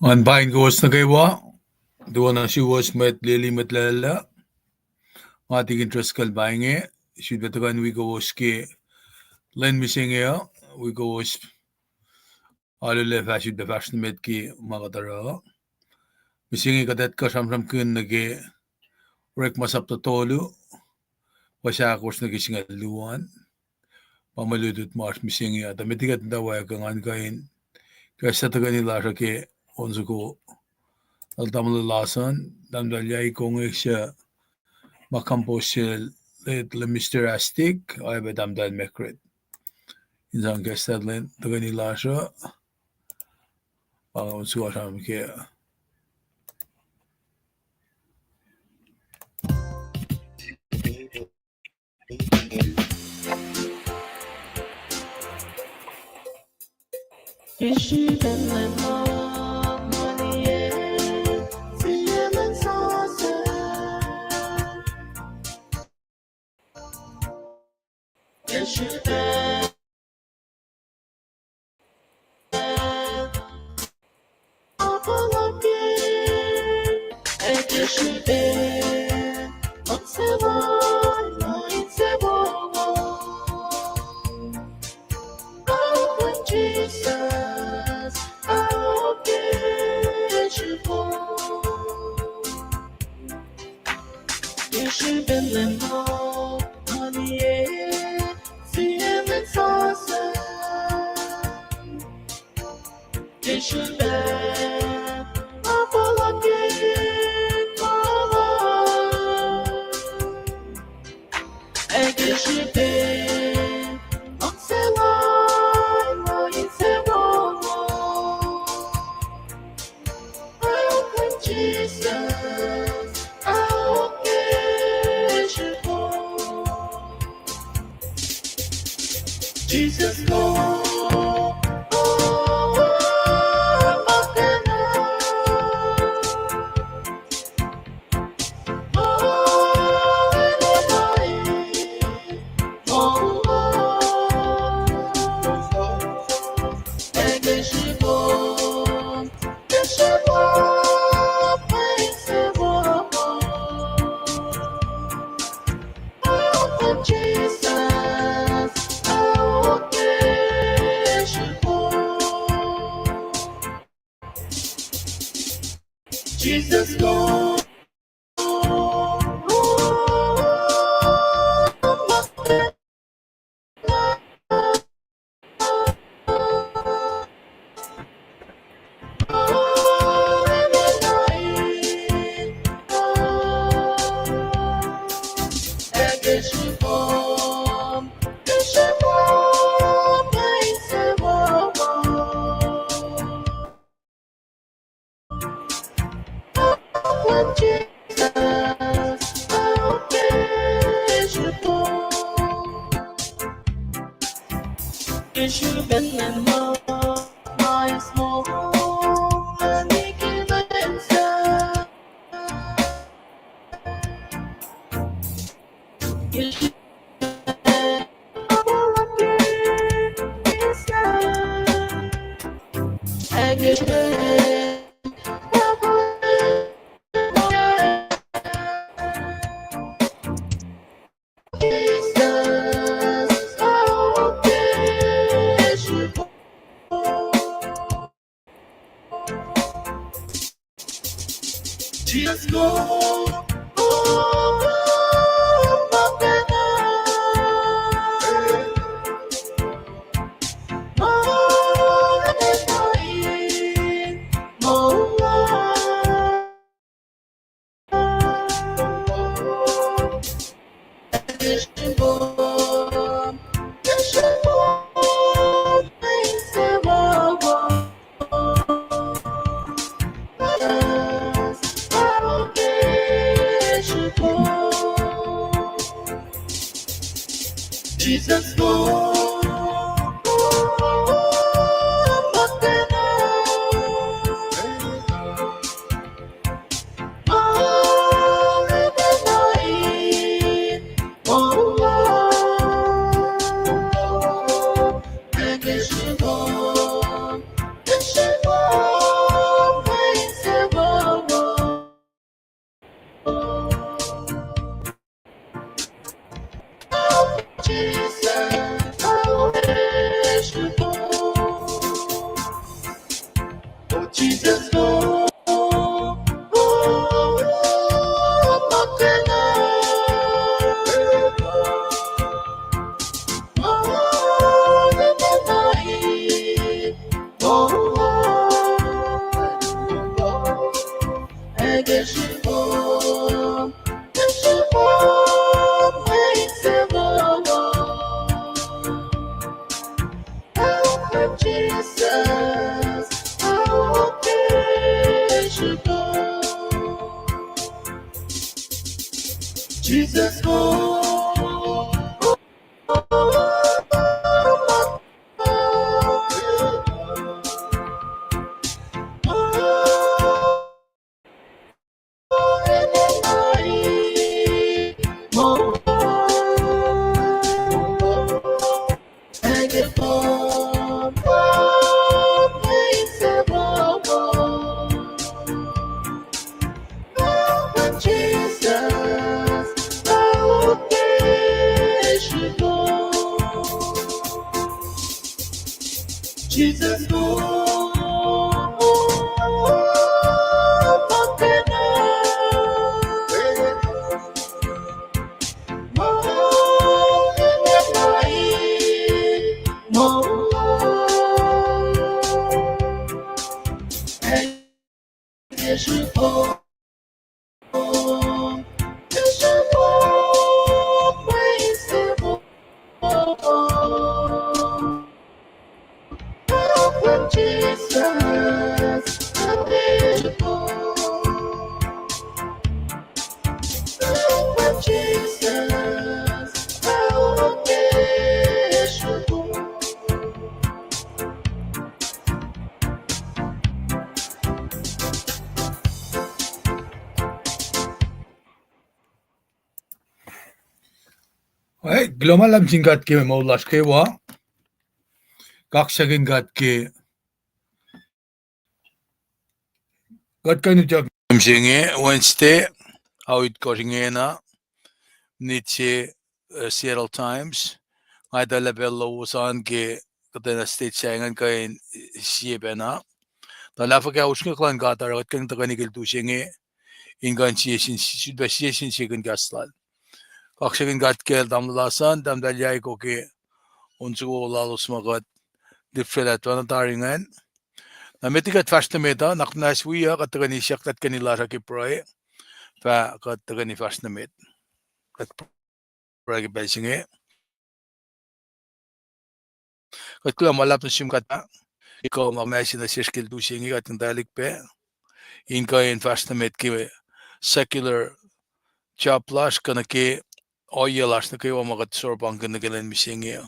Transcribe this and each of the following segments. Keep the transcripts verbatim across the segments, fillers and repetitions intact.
An pain kowos nuh kwewa, tuh na suwos met leli met lala. Nga tikin treskal pa inge, sifilpac tuhkuh in wi kowos ke lwen mihsenge uh, wi kowos alu lah fahsr, sifilpac fahsr nuh met ke ma kuht oruh. Mihsenge kuht etuh kuh sramsramkihn nuh ke Orekma sapta tolu, fuhs ahkosr nuh ke singucul luo an. Pa mwe lutlut ma oasr mihsenge ah, tuh met liki kuht muhtwacwacack uh ngan kuh in kahsruh tuhkweni lasr uh ke on soko, el tamuhlwel Larson, tahmtahel Yaiko inge, suc ma compose sel, late Mister Astik, oacyacpac tahmtahel Margaret. In sang kahsruh tuhkweni lasr uh, pa nga on suwos am ke Jesus, oh, oh, oh, oh, Jesus, oh, oh, oh, oh, Jesus, oh, oh, oh, oh, Kuloh ma luhlahp sin God ke moul lasr kwewa. Kaksakihn God ke kuht kuh in utyak mihsenge Wednesday, aitkohsr ingena, minit se, uh, Seattle Times. Nga etuh lah pacl lowos an ke kuhtwena state se ingacn kuh in sie pacna. Tuh lah fuhkah usrnguck luhn God oruh kuht kuh in tuhkweni ke lutu se inge, in kuh in sie sin, sulpac sie sin sie kuh in kahs lal. Kaksakihn God kacl tamuhlwel Hassan, tahmtahel Yaiko ke on soko lalos ma kuht lihpsrelah tuh na tari ingacn. Na met liki kuht fahsr nuh met uh, nuhnak muhnahs wi uh, kuht tuhkweni siyuck kuht tuhkweni lasr uh ke pruhe. Fah kuht tuhkweni fahsr nuh met. Kuht pruhe ke pacl se inge. Kuht kuloh ma luhlahp nuh sum God, ekuh ma kom ase nuh sesr ke lutu se inge, kuht in tuhlihk pac in kuh in fahsr nuh met ke secular job lasr kuh nuh ke ohiyac lasr nuh kwewa ma kuht sor pahngkihn nuh ke lwen mihsenge.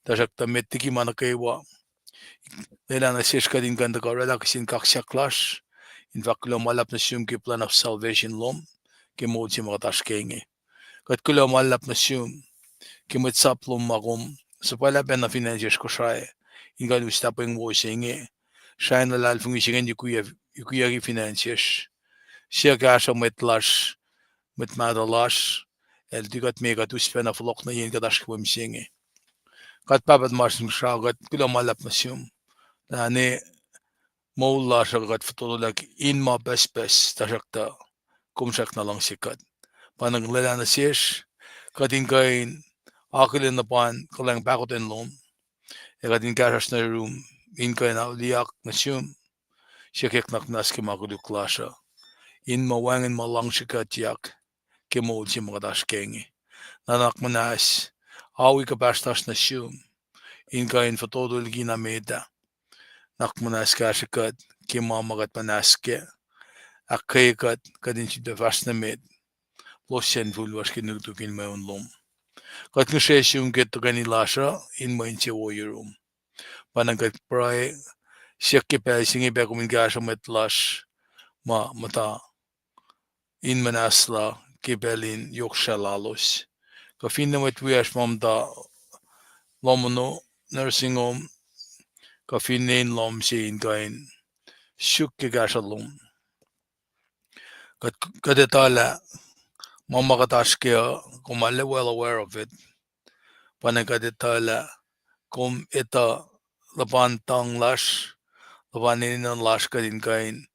Tuhsruhktuh met liki ma nuh kwewa, lwelah nuh sesr kuht in kuh in tuhkuh oraclah kihsin kaksak lasr, in fahk kuloh ma luhlahp nuh sum ke plan of salvation lom, ke moul se ma kuht oasr ke inge. Kuht kuloh ma luhlahp nuh sum ke mwet sap lom ma kom suhpwaclah pacna fin acn sesr Kosrae, in kuh in us tahpweng wo se inge. Srwain luhlahlfongi se ingacn yukwiyac-, yukwiyucki fin acn sesr. Siyuck kahsruh mwet lasr, mwet mahtuh lasr, el tuh kuht me kuht us pacna fohlohk nuh yen kuht oasr ke mwe mihsenge. Kuht Pahpah tuhmasr Inkuhsrao, kuht kuloh ma luhlahp nuh sum, lah ne moul lasr uh kuht fototolack in ma pucspucs, tuhsruhktuh kom srackna luhngse kuht. Pa na kom lwelah nuh sesr, kuht in kuh in akihlen luhpan kuhlwacng pahkotwen lom, ac kuht in kahsruhsr nuh yurum in kuh in auliyak nuh sum, siyuck nuhnak muhnahs ke ma koluk lasr uh, in ma wacngihn ma luhngsekuhtyak ke moul se ma kuht oasr ke inge. Nuhnak muhnahs, awi kuhpahsr lasr nuh sum, in kuh in fototo liki na met ah. Nuhnak muhnahs kahsrwe kuht ke ma ma kuht muhnahs kac. Ahkkweye kuht, kuht in sifilpac fahsr nuh met, losyacn fihl lasr ke nuknuk in mweun lom. Kuht ngihsre sum ke tuhkweni lasr uh, in mwe insewowo yurum. Pa na kuht pruhe, siyuck ke pacl se inge pac kom in kahsruh mwet lasr ma muhta in muhnahslah ke pacl in yohk srah lalos. Kuh finne mwet wiyacsr ma muhta lohm ono, nursing home, kuh finne in lohm se in kuh in suk ke kahsruh lom. Kuht, kuht etuh lah ma ma kuht oasr kac uh, kom arlac well aware of it. Pa na kuht etuh lah kom etuh luhpan tuhng lasr, luhpan enenuh lasr kuht in kuh in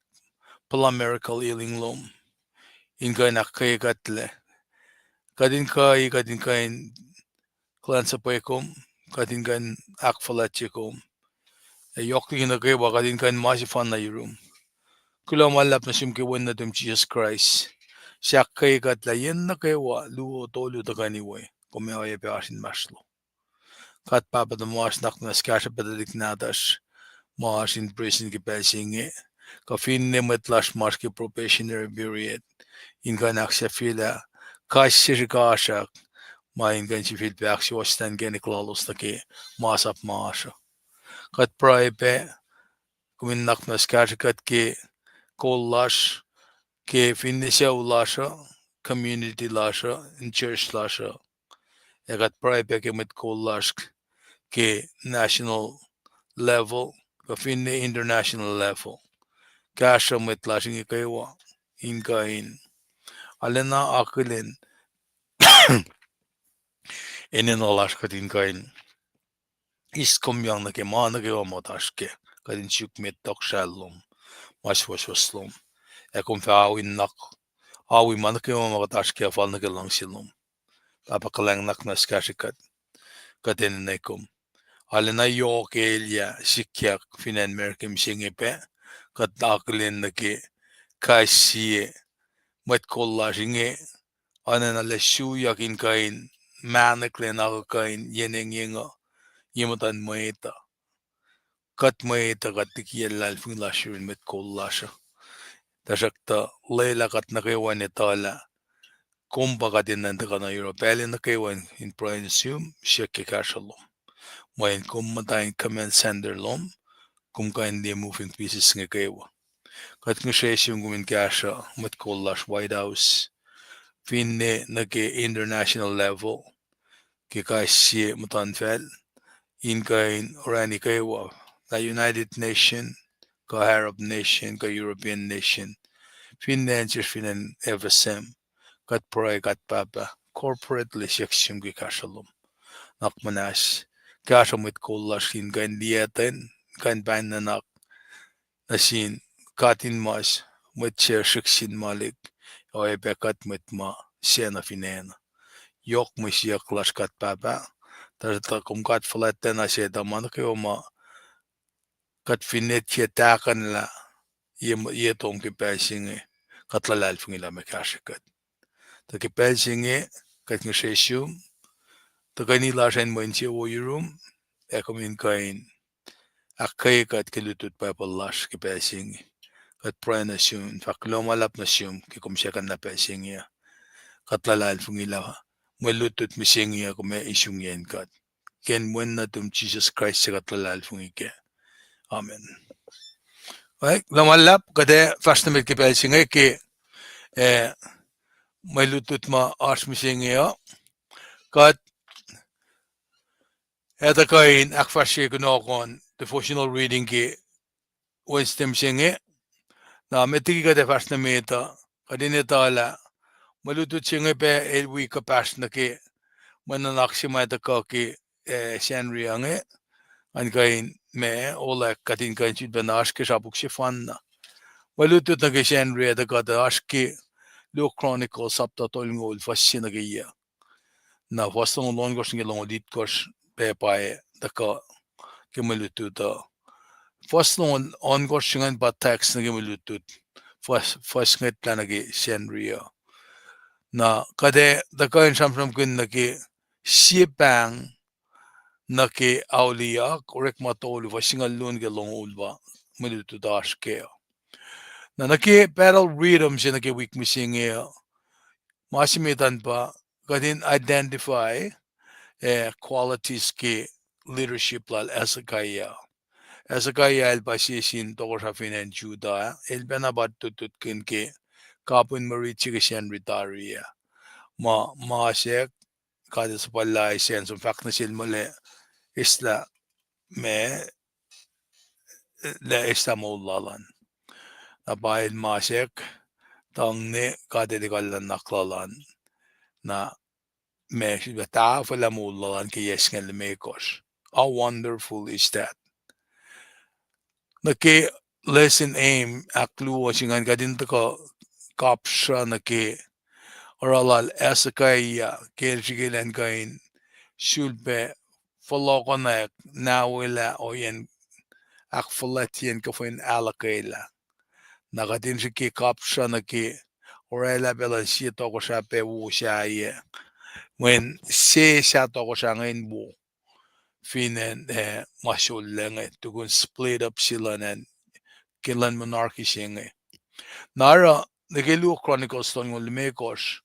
puhla miracle healing lom, in kuh in ahkkweye kuhtlac. Kuht in kuh, kuht in kuh in kuhlwacnsapuh kom, kuht in kuh in ahkfuhlwactye kom. Ac yohk liki nuh kwewa kuht in kuh in ma sefanna yurum. Kuloh ma luhlahp nuh sum ke Wen nuhtum Jisus Kraist, suc ahkkweye kuht lah yen nuh kwewa luo tolu tuhkweni we, kom ac oacyacpac oasr inmahsrlon. Kuht Pahpah tuhmasr, nuhnak muhnahs kahsruh pac tuhlihk nahtuhsr ma oasr in prison ke pacl se inge, kuh finne mwet lasr ma oasr ke probationary period, in kuh in ahksahfyelah kais sie srihkasrak, ma in kuh in sifilpac ahksuwohslah inkacnek lalos nuh ke masap ma oasr uh. Kuht pruhe pac, kom in nuhnak muhnahs kahsrwe kuht ke kol lasr, ke finne sucu lasr uh, community lasr uh, in church lasr uh. Ac kuht pruhe pac ke mwet kol lasr ke national level, kuh finne international level. Kahsruh mwet lasr inge kwewa in kuh in arulacna akihlen enenuh lasr kuht in kuh in eis komyang nuh ke ma nuh kwewa ma kuht oasr kac, kuht in suk met tohkohsrahl lom, ma suwohswohs lom. Ac kom fah awi nuhnak, awi ma nuh kwewa ma kuht oasr kac fal nuh ke luhngse lom. Pahpah kuhlwacng, nuhnak muhnahs kahsrwe kuht, kuht enenuh kom. Arulacna yohk elyah sikyak fin acn America mihsenge pac, kuht akihlen nuh ke kais sie mwet kol lasr inge, arulacna lah siyuck in kuh in mahneklacna kuh in yen engyeng uh, ye muhtuhn mwet uh. Kuht mwet uh kuht liki luhlahlfongi lasr yurin mwet kol lasr uh. Tuhsruhktuh lwelah kuht nuh kwewa in etuh lah kom pa kuht enenuh in tuhkuh nuh yohrohl pacl nuh kwewa in pruhe nuh sum, siyuck ke kahsruh lom. Mweyen kom muhta in command center lom, kom kuh in liye moving pieces inge kwewa. Kuht ngihsre sum kom in kahsruh mwet kol lasr White House, finne nuh ke international level, ke kais sie muhtuhnfacl, in kuh in orani kwewa, na United Nation, kuh Arab nation, kuh European nation, finne acn sesr fin acn F S M, kuht pruhe kuht Pahpah corporately siyuck sum ke kahsruh lom. Nuhnak muhnahs, kahsruh mwet kol lasr in kuh in liyacten, kuh in pahng nuhnak nuh sin God in mas, mwet se srihk sin malik, oacyacpac kuht mwet ma sacna fin acn. Yohk mwe siyuck lasr kuht Pahpah, tuhsruhktuh kom God fuhlwactlacna se tuh ma nuh kwewa ma kuht fin etuh tahkuhnlah ye, ye tom ke pacl se inge, kuht luhlahlfongi lah meac kahsrwe kuht. Tuh ke pacl se inge, kuht ngihsre sum, tuhkweni lasr an mwe insewowo yurum, ac kom in kuh in ahkkweye kuht ke lutlut Bible lasr ke pacl se inge. Kuht pruhe nuh sum, fahk kuloh ma luhlahp nuh sum ke kom siyuck na pacl se inge uh. Kuht luhlahlfongi lah mwe lutlut mihsenge uh kom ac isungiyacn kuht. Ke inen Wen nuhtum Jisus Kraist se kuht luhlahlfongi kac. Amen. Kuloh ma luhlahp, kuht ac fahsr nuh met ke pacl se inge ke, eh, mwe lutlut ma oasr mihsenge uh. Kuht ac tuhkuh in ahkfahsrye kunohkohn devotional reading ke Wednesday mihsenge. Na met liki kuht ac fahsr nuh met uh, kuht in etuh lah mwe lutlut se inge pac el wi kuhpahsr nuh ke mwe nuhnak se ma tuhkuh ke, eh, Sacnri uh inge, an kuh in ma, olwack kuht in kuh in sulpacna oasr ke srapuk sefanna. Mwe lutlut nuh ke Sacnri uh tuhkuh tuh oasr ke Luo Chronicles sapta tolngoul fuhs se nuh ke yac. Na fuhs longoul ohnkohsr nuh ke longoul itkohsr pac pwacye tuhkuh ke mwe lutlut uh. Fuhs longoul ohnkohsr se ingacn pa text nuh ke mwe lutlut. Fuhs, fuhs ngwetlah nuh ke Sacnri uh. Na kuht ac tuhkuh in sramsramkihn nuh ke sie pahng nuh ke Auliyak, orekma tolu, fuhs singucul luo nuh ke longoul pa mwe lutlut oasr kac uh. Na nuh ke battle rhythm se nuh ke wik mihsenge uh, ma se met an pa kuht in identify, eh, qualities ke leadership lal Hezekiah. Hezekiah el pa sie sin tohkohsrah fin acn Judah, el pacna pa lutlutkihn ke kapihn mwe rit se ke Sacnri tari ah. Ma, ma sac, God el suhpwaclah Isaiah in som fahk nuh sel muh lah eslah ma, lah eslah moul lal an. Na pa el masack, tuhngne God el ekuhllah nuhnak lal an. Na ma, tahfwelah moul lal an ke yac singucul limekohsr. How wonderful is that? Nuh ke lesson aim ahkluo se ingacn kuht in tuhkuh kapsra nuh ke oruh lal Hezekiah ke el srihke elan kuh in sulpac fohlohkohnwack nawelah ohiyacn ahkfuhlwactyacn kuhfa in ahluhkwelah. Na kuht in srihke kapsra nuh ke orwaclah pacl luhn sie tohkohsrah pac wo sahyac, mweyen se sahtohkohsrah inge in wo fin acn, eh, ma sollac inge, tukun split up se luhn acn, ke luhn monarchy se inge. Na oruh, nuh ke luo Chronicles tolngoul limekohsr,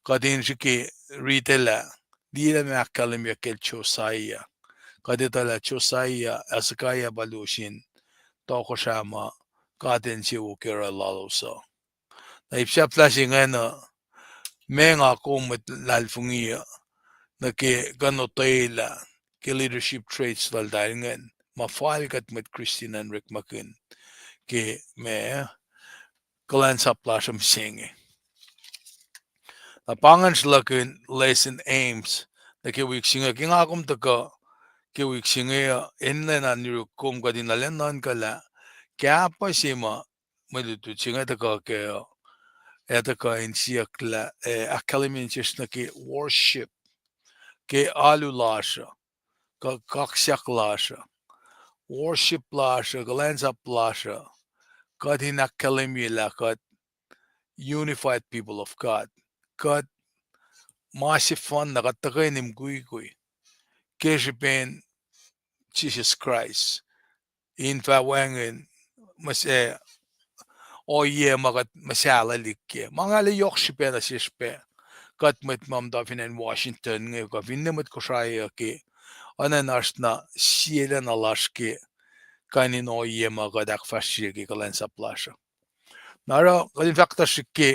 kuht in srihke ritilah, liye lah ma ahkkahlwemyeyuck kacl Josiah. Kuht etuh lah Josiah, Hezekiah pa luo sin tohkohsrah ma God El insewowo ke oruh lalos uh. Na ip sahflah se ingacn uh, ma nga kom mwet luhlahlfongi uh, nuh ke kuh in otwelah ke leadership traits laltahl ingacn, ma fal kuht mwet Christian an orekmakihn ke ma kuhlwacnsap lasr uh mihsenge. Na pa ingacn sruhlahkihn lesson aims nuh ke wik se inge, ke nga kom tuhkuh ke wik se inge uh, enenuh in yuruk kom kuht in arulacna nuhnkuh lah kahpah se ma mwe lutlut se inge tuhkuh kac uh, ac tuhkuh in siyuck lah, eh, ahkkahlwemye sesr nuh ke worship, ke alu lasr uh, kuh kaksak lasr uh, worship lasr uh, kuhlwacnsap lasr uh, kuht in ahkkahlwemye lah kuht unified people of God. Kuht ma sefanna, kuht tuhkweni mukwikwi ke srihpen Jisus Kraist, in fah wacngihn mihs-, eh, ohiyac ma kuht muhsahlwelihk kac. Ma nga lah yohk srihpac nuh sesr pac, kuht mwet ma muhta fin acn Washington inge, kuh finne mwet Kosrae uh ke, oacna in oasr na siena lasr ke kain in ohiyac ma kuht ahkfahsrye ke kuhlwacnsap lasr uh. Na oruh kuht in fahk tuh srihk ke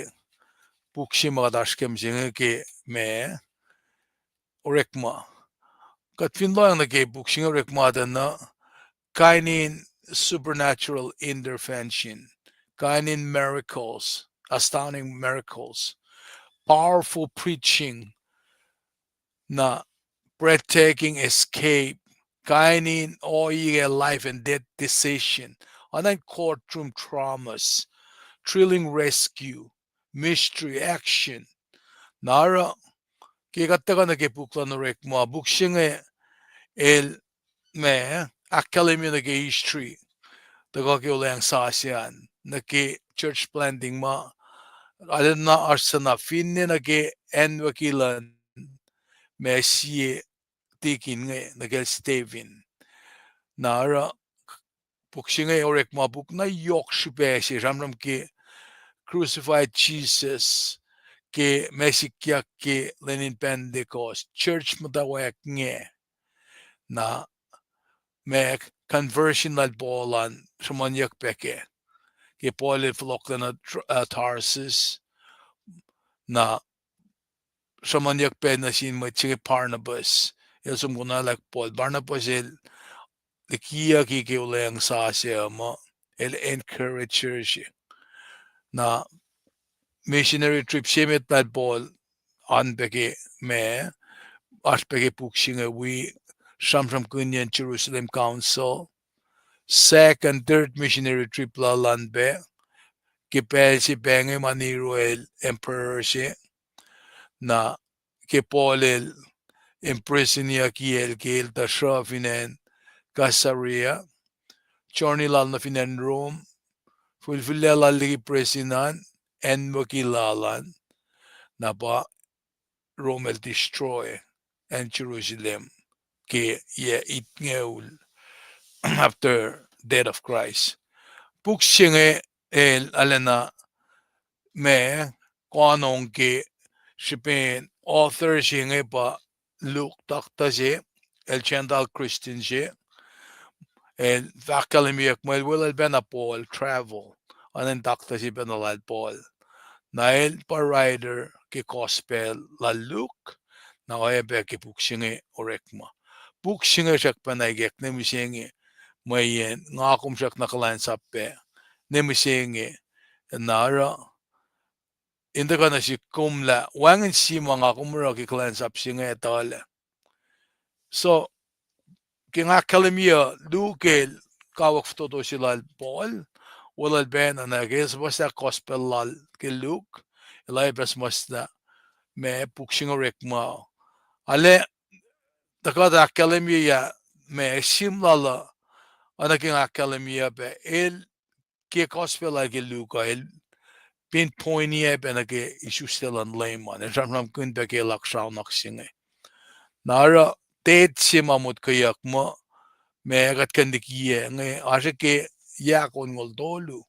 puk se ma kuht oasr ke mihsenge ke ma orekma. Kuht fin lohacng nuh ke puk se inge orekma tuh na, kain in supernatural intervention, kain in miracles, astounding miracles, powerful preaching, na breathtaking escape, kain in ohiyac life and death decision, oacna in courtroom dramas, thrilling rescue, mystery, action. Na oruh, ke kuht tuhkuh nuh ke puk luhn orekma, puk se inge el ma ahkkahlwemye nuh ke history, tuhkuh ke olweacng sasuc an, nuh ke church planting ma, arulacna oasr suc na finne nuh ke acnwucki luhn ma sie tikin inge, nuh ke Stephen. Na oruh, puk se inge orekma puk na yohk srihpac se, sramsram ke crucified Jesus, ke ma sikyak ke lwen in Pentecost, church muhtwacwacack inge. Na ma conversion lal Paul an sruhmuhnyuck pac kac, ke Paul el fohlohklac nuh Tr-, uh, Tarsus, na sruhmuhnyuck pac nuh sin mwet se inge Barnabas, el som konwacack Paul. Barnabas el likiyucki ke olweacng sasuc uh muh el encourager se. Na missionary trip se met lal Paul an pac ke ma, oasr pac ke puk se inge wi sramsramkihnyacn Jerusalem Council. Second, third missionary trip lal an pac ke pacl se pa inge ma Nero el emperor se. Na ke Paul el imprison-yucki el ke el tuh sruh fin acn Caesarea, journey lal nuh fin acn Rome, fulfill lal liki prison an, acnwucki lal an, na pa Rome el destroy acn Jerusalem ke yac itngoul after death of Christ. Puk se inge el arulacna ma konong ke srihpen author se inge pa Luke, taktuh se, el Gentile Christian se, el fahk ahkkahlwemyeyuck muh el weluhl pacna Paul travel, oacna in taktuh se pacna lal Paul. Na el pa writer ke gospel lal Luke, na oacyacpac ke puk se inge Orekma. Puk se inge srackpacna ikack nwe mihsenge, mweyen nga kom srackna kuhlwacnsap pac nwe mihsenge, na oruh in tuhkuh nuh sihk kom lah wacngihn sie ma nga kom oruh ke kuhlwacnsap se inge tuhlac. So, ke nga ahkkahlwemye uh, Luke el kawuck fototo se lal Paul, weluhl pacna nuh ke el suhmuhslah gospel lal ke Luke, el oacyacpac suhmuhslah ma puk se inge orekma. Arlac, tuh kuht ahkkahlwemye ma sim lal uh, oacna ke nga ahkkahlwemye pac el, ke gospel lal ke Luke uh, el pinpoint-i pac nuh ke isuslac luhn Leum an, el sramsramkihn pac ke el oak sraunuk se inge. Na oruh, tet se ma motkweyuck muh, ma kuht kuh in likiyac inge, oasr ke yac onngoul tolu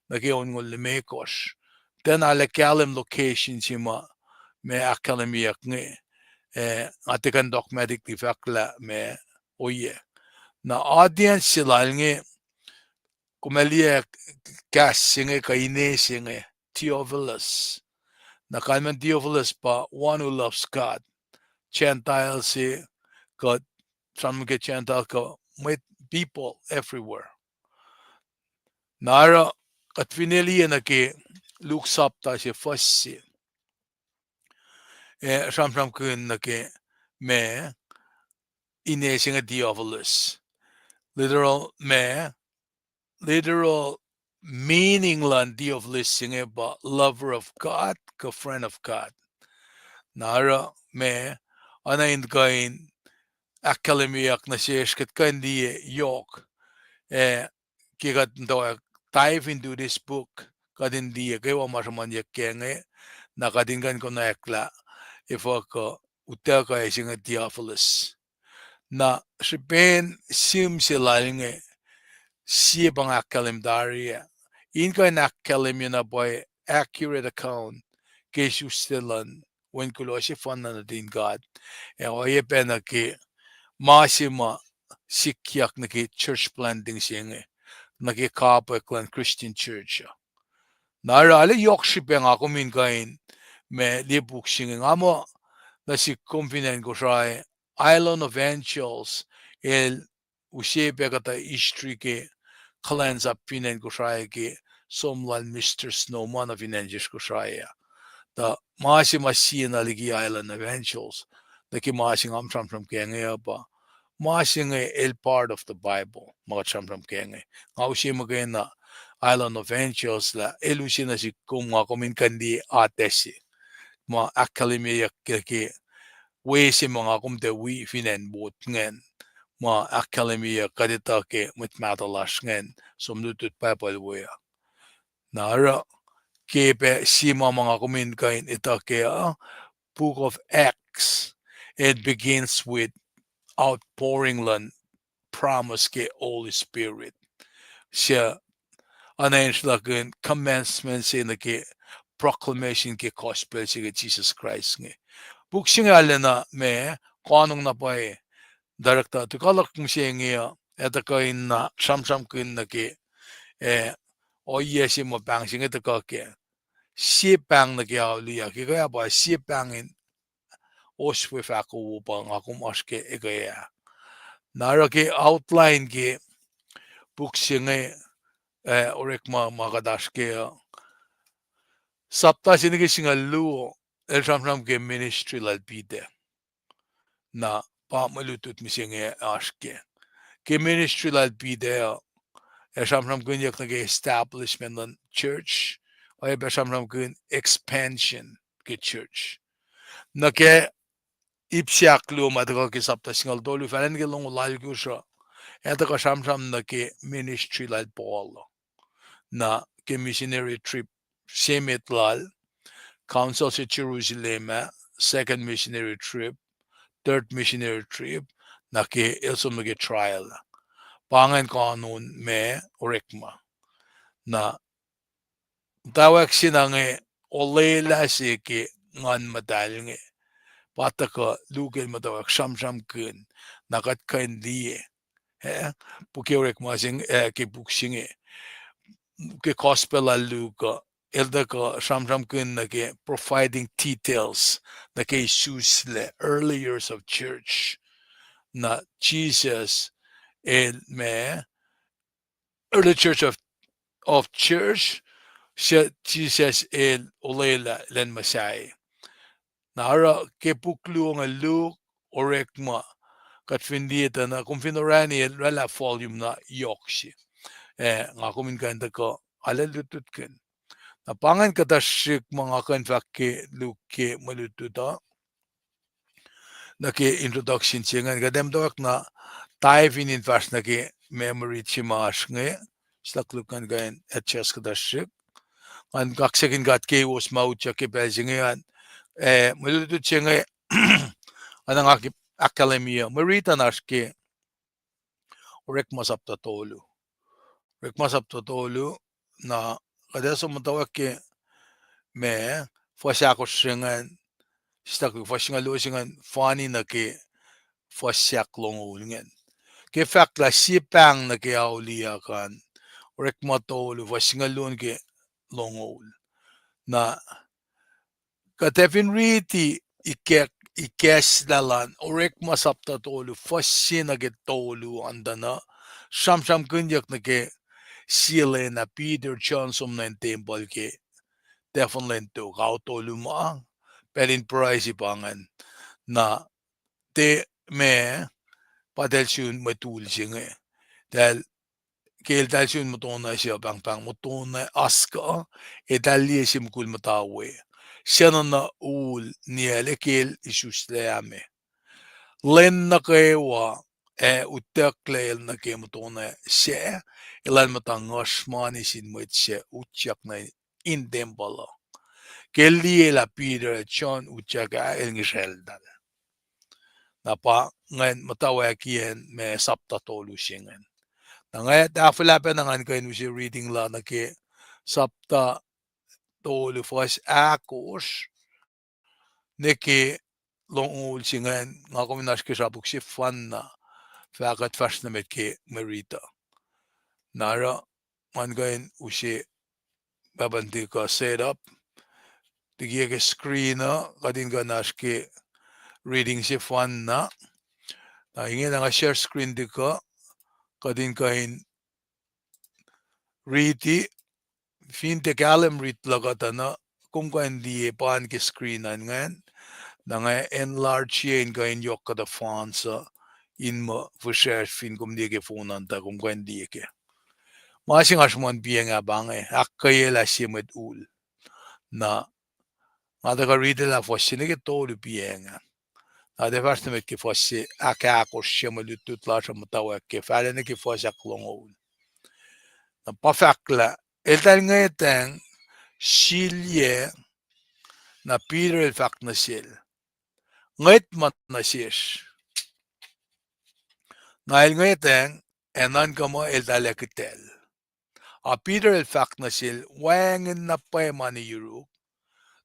nuh ke onngoul limekohsr. Tiacna arlac kahlwem location se ma, ma ahkkahlwemyeyuck inge, eh, nga tiac kuh in dogmatically fahk lah ma ohiyac. Na audience se lal inge, kom liye kahs se inge kuh ine se inge, Theophilus. Na kalmacn Theophilus pa one who loves God. Gentile se, kuh, sramsram ke Gentile kuh mwet people everywhere. Na oruh, kuht finne liye nuh ke Luke sapta se fuhs se, eh, sramsramkihn nuh ke ma ine se inge Theophilus. Literal ma, literal meaning luhn Theophilus se inge pa lover of God kuh friend of God. Na oruh ma, oacna in kuh in ahkkahlwemyeyuck nuh sesr kuht kuh in liye yohk, eh, ke kuht in tuh dive into this book, kuht in liye kwewa ma sruhmuhnyuck ke inge, na kuht in kuh in konwacack lah efuh kuh utuckuh se inge Theophilus. Na srihpen sim se lal inge, sie pa nga ahkkahlwem tari ah, in kuh in ahkkahlwemye na pwacye accurate account ke isuslac luhn Wen kuloh sefanna nuhtin God, ac oacyacpac nuh ke ma se ma sikyak nuh ke church planting se inge, nuh ke kapwack luhn Christian church uh. Na oruh arlac yohk srihpac nga kom in kuh in ma liye puk se inge, nga muh nuh sihk kom fin acn Kosrae, Island of Angels, el use pac kuhtuh history ke kuhlwacnsap fin acn Kosrae ke som lal Mister Snowman uh fin acn sesr Kosrae ah. Tuh ma se ma sie na liki Island of Angels, nuh ke ma se nga sramsram ke inge uh pa, ma se inge el part of the Bible ma kuht sramsram ke inge. Nga use muhkwena Island of Angels lah el use nuh sihk kom, nga kom in kuh in liye atac se ma ahkkahlwemyeyuck ke, ke we se ma nga kom tiac wi fin acn Mot ingacn, ma ahkkahlwemyeyuck kuht etuh ke mwet mahtuh lasr ingacn som lutlut Bible we uh. Na oruh, ke pac sie ma ma nga kom in kuh in etuh kac uh, Book of Acts, it begins with outpouring luhn promise ke Holy Spirit. Suc, oacna in sruhlahkihn commencement se nuh ke proclamation ke gospel se ke Jisus Kraist inge. Puk se inge arulacna ma, koanong na pwacye, director, tuh kuh luhk mihsenge uh, ac tuhkuh in na sramsramkihn nuh ke, eh, ohiyac se ma pahng se inge tuhkuh kac. Sie pahng nuh ke auliyak, ekuh ah pa sie pahng in oswe fahko wo pa nga kom oasr ke ekuh ah. Na oruh ke outline ke puk se inge, eh, orekma ma kuht oasr ke uh, sapta se nuh ke singucul luo, el sramsram ke ministry lal Peter. Na pa mwe lutlut mihsenge oasr ke. Ke ministry lal Peter uh, ac sramsramkihnyuck nuh ke establishment luhn church, oacyacpac sramsramkihn expansion ke church. Nuh ke ip se ahkluo ma tuhkuh ke sapta singucul tolu, fahla nuh ke longoul alkosr uh, ac tuhkuh sramsram nuh ke ministry lal Paul uh. Na ke missionary trip se met lal, council se Jerusalem ah, second missionary trip, third missionary trip, na ke el som nuh ke trial. Pa ingacn koanon ma orekma. Na muhtwacwacack se na inge olwelah se ke Nguhn Muhtahl inge. Pa tuhkuh Luke el muhtwacwacack sramsramkihn, na kuht kuh in liye. Eh, puk ke orekma se, eh, ke puk se inge, ke gospel lal Luke uh, el tuhkuh sramsramkihn nuh ke providing details nuh ke isuslac early years of church. Na Jisus el ma, early church of, of church, se Jisus el olwelah lwen Messiah. Na oruh ke puk luo inge Luke, orekma, kuht fin liye tuh na kom fin orani el oraclah volume na yohk se. Eh, nga kom in kuh in tuhkuh arlac lutlutkihn. Na pa ingacn kuhtuh srihk ma nga kuh in fahk ke Luke ke mwe lutlut uh. Nuh ke introduction se ingacn, kuht ac muhtwacwacack na dive in in fahsr nuh ke memory se ma oasr inge, siyuck Luke ngan kuh in adjust kuhtuh srihk. Ngan kaksakihn God ke kowos ma utyak ke pacl se inge an, eh, mwe lutlut se inge, nga na nga ke ahkkahlwemye, mwe riti an oasr ke Orekma sapta tolu. Orekma sapta tolu, na kuht ac som muhtwacwacack ke ma, fuhs ahkosr se ingacn, siyuck Luke fuhs singucul luo se ingacn, fani nuh ke fuhs ahklongoul ingacn. Ke fahk lah sie pahng nuh ke auliyak an, Orekma tolu, fuhs singucul luo nuh ke longoul. Na kuht ac fin riti ikack, ikacslah lan Orekma sapta tolu, fuhs se nuh ke tolu an tuh na, sramsramkihnyuck nuh ke sie lwen ah Peter, John som nuh in tempuhl ke tahfuhn lwen tok, ao tolu ma, pacl in pruhe se pa ingacn. Na tiac ma, pa eltahl sun mwet ul se inge. Eltahl, ke eltahl sun muhtuhnoa se pahngpahng muhtuhnoa oaskuh, eltahl liye sie mukul muhta we, suc nuhnuh ul niyacl, ekel isuslac me. Lwen nuh kwewa ac utucklac el nuh ke muhtuhnoa sac, elan muhta nguhsr mani sin mwet suc utyak nuh in tempuhl uh. Ke el liye lah Peter ac John utyak ah, el ngisracltahl. Na pa ingacn muhtwacwacackiyacn ma sapta tolu se ingacn. Na nga tahfwelah pacna ngan kuh in use reading la nuh ke sapta tolu fuhs ahkosr nuh ke longoul se ingacn, nga kom in oasr ke srapuk sefanna, fah kuht fahsr nuh met ke mwe riti uh. Na oruh ngan kuh in use pahpah in tuhkuh set up, tuhkiyac ke screen uh, kuht in kuh in oasr ke reading sefanna. Na ingena nga share screen tuhkuh, kuht in kuh in riti, fin tiac kahlwem rit luhk uh tuh na, kom kuh in liye pa in ke screen an ingacn. Na nga enlarge-ye in kuh in yohk kuhtuh fonts uh, in muh fihsracsr fin kom liye ke phone an tuh kom kuh in liye kac. Ma se nga sruhmuhn piacng ah pa inge, ahkkweyelah sie mwet ul. Na nga tuhkuh riti lah fuhs se nuh ke tolu piacng ah. Na tiac fahsr nuh met ke fuhs se ahkahkosr, sie mwe lutlut lasr uh muhtwacwacack ke, fahla nuh ke fuhs ahklongoul. Na pa fahk lah, eltahl ngwetacng silyac, na Peter el fahk nuh sel, ngwet ma nuh sesr. Na el ngwetacng, ac nuhnkuh muh eltahl ac kihtacl. A Peter el fahk nuh sel, wacngihn na pwacye mani yuruk,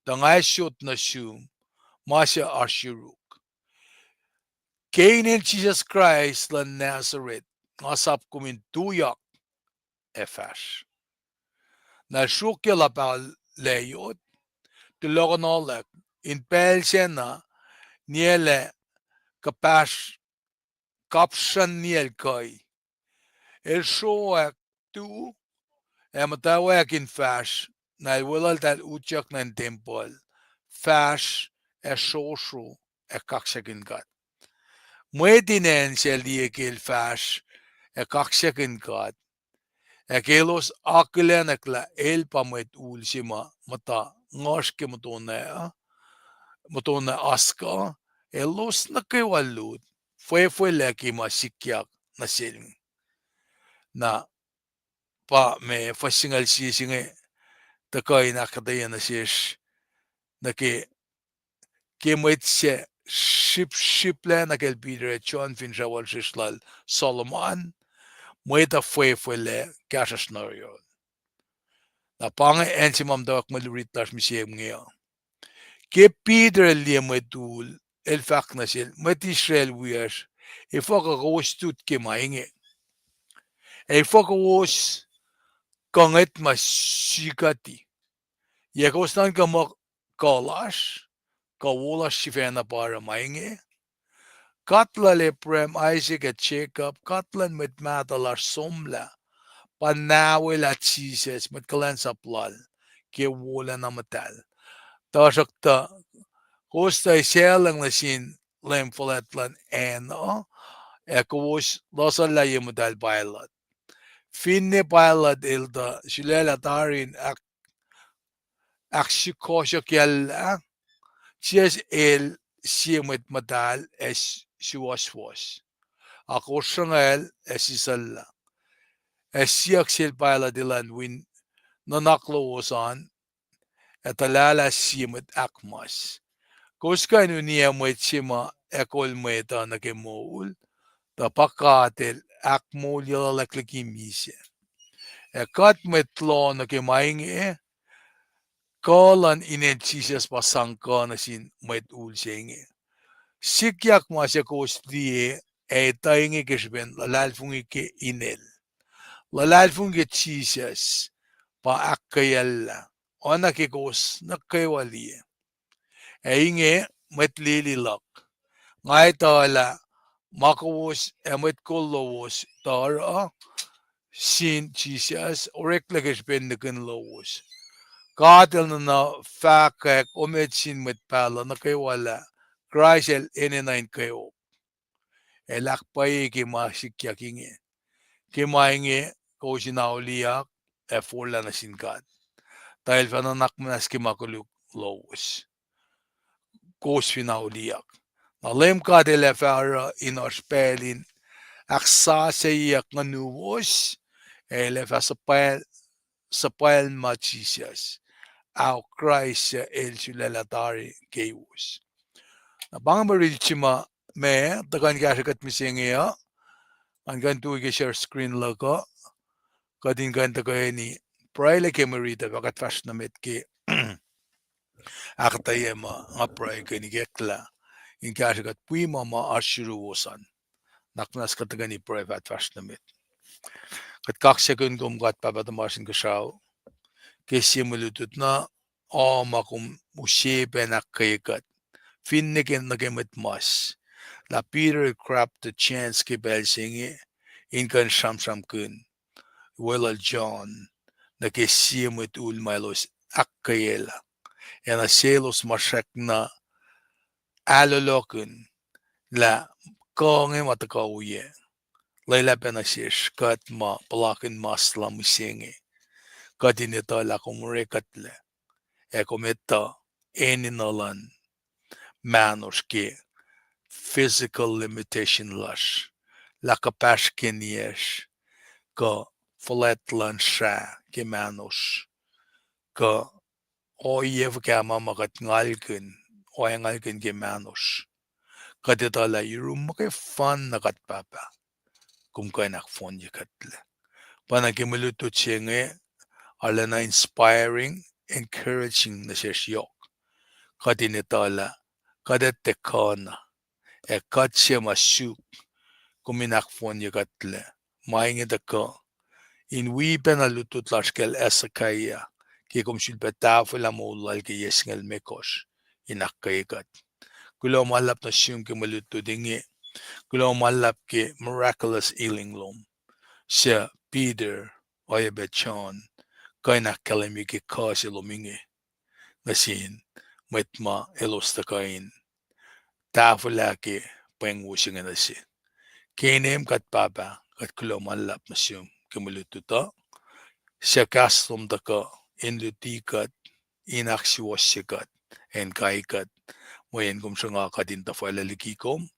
tuh nga ac sot nuh sum ma suc oasr yuruk. Ke inen Jisus Kraist luhn Nazareth, nga sap kom in tuyak ac fahsr. Na el sruokyac luhpan layot, tulohkohnohlack, in pacl sacna niyacl ah kuhpahsr, kapsracn niyacl kuhi. El sroack tu ac muhtwacwacack in fahsr, na el weluhltahl utyak nuh in tempuhl, fahsr ac srosro ac kaksakihn God. Mwet in acn sac liye ke el fahsr ac kaksakihn God, ac ke elos akihlenwack lah el pa mwet ul se ma muhta nguhsr ke muhtuhnoa, muhtuhnoa oaskuh, elos nuh kwewa lut, fwefwelac ke ma sikyak nuh sel. Na pa ma fuhs singucul sie se inge tuhkuh in ahkuhtweyac nuh sesr nuh ke, ke mwet suc sripsriplah nuh kacl Peter ac John fin sruhwal sesr lal Solomon, mwet uh fwefwelac kahsruhsr nuh yohrohl. Na pa inge acn se ma muhtwacwacack mwe lurit lasr mihsenge uh. Ke Peter el liye mwet ul, el fahk nuh sel, mwet Israel wiyacsr, efuh kuh kowos lut ke ma inge? Ac efuh kowos kuh ngwet ma sikuhti? Yac kowos nuhnkuh muh kuh lasr, kuh wo lasr sifacna pa oruh ma inge? God lal Abraham, Isaac, ac Jacob, God luhn mwet mahtuh lasr somlah, pa nawelah Jisus, mwet kuhlwacnsap lal, ke wolacna muhtahl. Tuhsruhktuh, kowos tuh esahlwacng nuh sin Leum Fuhlwact luhn acn uh, ac kowos lohsrlah ye muhtahl Pilate. Finne Pilate el tuh sulaclah tari in ahk-, ahksukohsyuckyacllah, Jisus el sie mwet muhtahl ac s-, suwohswohs. Akosr sruhngacl ac sisacllah. Ac siyuck sel Pilate elan wi nuhnak lowos an, ac tuhlahlah sie mwet ahkmas. Kowos kuh in uniyac mwet se ma ac kol mwet uh nuh ke moul, tuh pa God el ahkmoulyeluhlahk liki misac. Ac kuht mwet loh nuh ke ma inge, kuh luhn inen Jisus pa sang kuh nuh sin mwet ul se inge. Sikyak ma suc kowos liye, ac etuh inge ke srihpen luhlahlfongi ke inel. Luhlahlfongi ke Jisus pa ahkkweyacllah, oacna ke kowos nuh kwewa liye. Ac inge, mwet lili luhk, nga etuh lah ma kowos ac mwet kol lowos tuh oruh sin Jisus oreklac ke srihpen nihkihn lowos. God el nuhna fahkwack omet sin mwet pahluh nuh kwewa lah Kraist el enenuh in kweok. El ahkpwacye ke ma sikyak inge. Ke ma inge, kowos in auliyak ac forlah nuh sin God, tuh el fah nuhnak muhnahs ke ma koluk lowos. Kowos fin auliyak, na Leum God el ac fah oruh in oasr pacl in ahksasucyeyuck ngunuwos, ac el ac fah suhpwacl-, suhpwaclma Jisus, ao Kraist suc el sulaclah tari keiwos. Na pa inge mwe riti se ma, ma tuhkuh in kahsrwe kuht mihsenge uh, ngan kuh in tui ke share screen luhk uh, kuht in kuh in tuhkweni pruhe lac ke mwe riti uh, fah kuht fahsr nuh met ke ahkuhtweyac ma nga pruhe ke in ikacklah in kahsrwe kuht wi ma ma oasr yuruwos an. Nuhnak muhnahs kuht tuhkweni pruhe fah kuht fahsr nuh met. Kuht kaksakihn kom God Pahpah tuhmasr Inkuhsrao ke sie mwe lutlut na, o, ma kom use pac in ahkkweye kuht. Finne ke nuh ke mwet mas, lah Peter el grab the chance ke pacl se inge in kuh in sramsramkihn weluhl John nuh ke sie mwet ul ma elos ahkkweyaclah, ac nuh selos ma srackna ahlohlohkihn lah kuh inge ma tuhkuh oyac. Lwelah pac nuh sesr kuht ma puhlakihn mas lal mihsenge, kuht in etuh lah kom orekuhtlac, ac kom etuh enenuh luhn mahnosr ke physical limitation lasr, lah kuhpahsr ke niyacsr, kuh fuhlwact luhn srah ke mahnosr, kuh ohiyac fuhkah ma ma kuht ngalkihn, ohiyac ngalkihn ke mahnosr. Kuht etuh lah yurum muhkwena na kuht Pahpah, kom kuh in ahkfohnye kuhtlac. Pa na ke mwe lutlut se inge arulacna inspiring, encouraging nuh sesr yohk. Kuht in etuh lah kuht etuh kuh na, ac kuht se ma suk, kom in ahkfohnye kuhtlac. Ma inge tuhkuh in wi pacna lutlut lasr kacl Hezekiah, ke kom sulpac tahfwelah moul lal ke yac singucul limekohsr in ahkkweye kuht. Kuloh ma luhlahp nuh sum ke mwe lutlut inge. Kuloh ma luhlahp ke miraculous healing lom, suc Peter, oacyacpac John, kuh in ahkkahlwemye ke kuh se lom inge nuh sin mwet ma elos tuhkuh in tahfwelah ke pweng wo se inge nuh sel. Ke inem kuht Pahpah, kuht kuloh ma luhlahp nuh sum ke mwe lutlut uh, suc kahs lom tuhkuh in luti kuht, in ahksuwohsye kuht, ac in kai kuht, mweyen kom sruhnga kuht in tuhfahlah liki kom,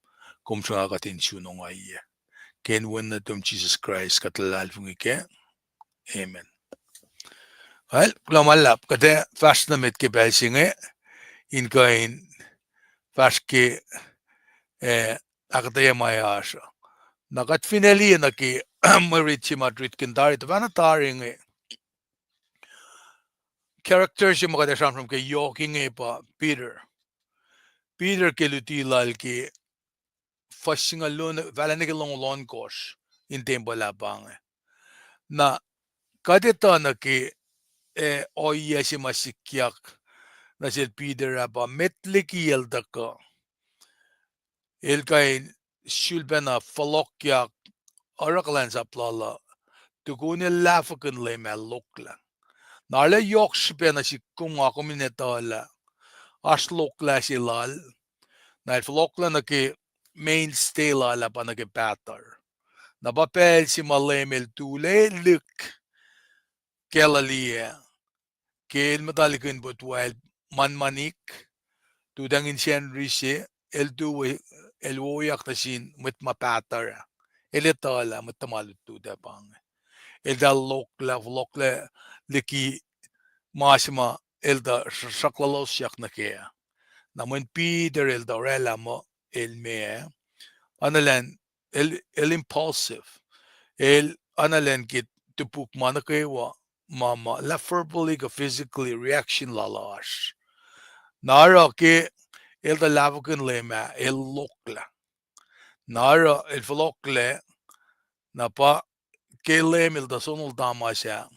kom sruhnga kuht in sun ongaiyac. Ke inen wen nuhtum Jisus Kraist kuht luhlahlfongi kac. Amen. Well, kuloh ma luhlahp, kuht ac fahsr nuh met ke pacl se inge, in kuh in fahsr ke, eh, ahkuhtweyac ma oasr uh. Na kuht fin liye nuh ke mwe rit se ma ritkin tari, tuhfahna tari inge character se ma kuht ac sramsram ke yohk inge pa Peter. Peter ke luti lal ke fuhs singucul luo, fahla nuh ke longoul ohnkohsr in tempuhl ah pa inge. Na kuht etuh nuh ke, eh, ohiyac se ma sikyak nuh sel Peter ah pa met liki el tuhkuh, el kuh in sulpacna fohlohkyak oruh kuhlwacnsap lal uh, tukun el lahfwekihn Leum ah loklah. Na arlac yohk srihpac nuh sihk kom nga kom in etuh lah oasr loklah se lal. Na el fohlohklah nuh ke mainstay lal ah pa nuh ke pahtuhr. Na pa pacl se ma Leum el tulac lihk Galilee ah, ke el muhta likihn potwacl manmanik, tutacng in Sacnri se, el tu, el wowoyak nuh sin mwet ma pahtuhr ah. El etuh lah mwet tuhma lutlut ah pa inge. El tuh lohklah, fohlohklac liki ma se ma el tuh sruhk lalos siyuck nuh kac ah. Na mweyen Peter el tuh oraclah muh el meac, oacna elan, el, el impulsive. El oacna elan ke topuk ma nuh kwewa, ma, ma lah verbally kuh physically reaction lal oasr. Na oruh ke el tuh lahfwekihn Leum ah, el lohklah. Na oruh el fohlohklac, na pa ke Leum el tuh sonol Thomas ah,